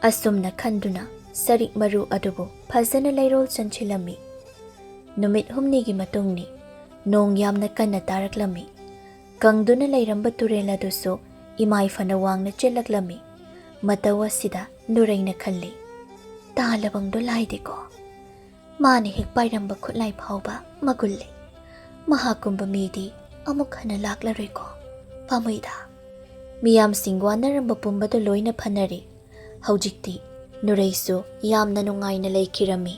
ꯑꯁꯨꯝꯅ ꯈꯟꯗꯨꯅ ꯁꯔꯤꯛ ꯃꯔꯨ ꯑꯗꯨꯕꯨ ꯐꯖꯅ ꯂꯩꯔꯣꯜ ꯆꯟꯁꯤꯜꯂꯝꯃꯤ꯫ ꯅꯨꯃꯤꯠ ꯍꯨꯝꯅꯤꯒꯤ ꯃꯇꯨꯡꯅꯤ꯫ ꯅꯣꯡ ꯌꯥꯝꯅ ꯀꯟꯅ ꯇꯥꯔꯛꯂꯝꯃꯤ꯫ ꯀꯪꯗꯨꯅ ꯂꯩꯔꯝꯕ ꯇꯨꯔꯦꯜ ꯑꯗꯨꯁꯨ ꯏꯃꯥꯏ ꯐꯅ ꯋꯥꯡꯅ ꯆꯦꯜꯂꯛꯂꯝꯃꯤ꯫ ꯃꯇꯧ ꯑꯁꯤꯗ ꯅꯨꯔꯩꯅ ꯈꯜꯂꯤ, "ꯇꯥ ꯂꯕꯪꯗꯣ ꯂꯥꯏꯗꯦꯀꯣ꯫ ꯃꯥꯅ ꯍꯦꯛ ꯄꯥꯏꯔꯝꯕ ꯈꯨꯠꯂꯥꯏ ꯐꯥꯎꯕ ꯃꯒꯨꯟ ꯂꯩ꯫ ꯃꯍꯥꯛꯀꯨꯝꯕ ꯃꯤꯗꯤ ꯑꯃꯨꯛ ꯍꯟꯅ ꯂꯥꯛꯂꯔꯣꯏꯀꯣ꯫ ꯄꯥꯝꯃꯨꯏꯗ꯫" ꯃꯤꯌꯥꯝꯁꯤꯡ ꯋꯥꯅꯔꯝꯕ ꯄꯨꯝꯕꯗꯨ ꯂꯣꯏꯅ ꯐꯅꯔꯦ꯫ ꯍꯧꯖꯤꯛꯇꯤ ꯅꯨꯔꯩꯁꯨ ꯌꯥꯝꯅ ꯅꯨꯡꯉꯥꯏꯅ ꯂꯩꯈꯤꯔꯝꯃꯤ꯫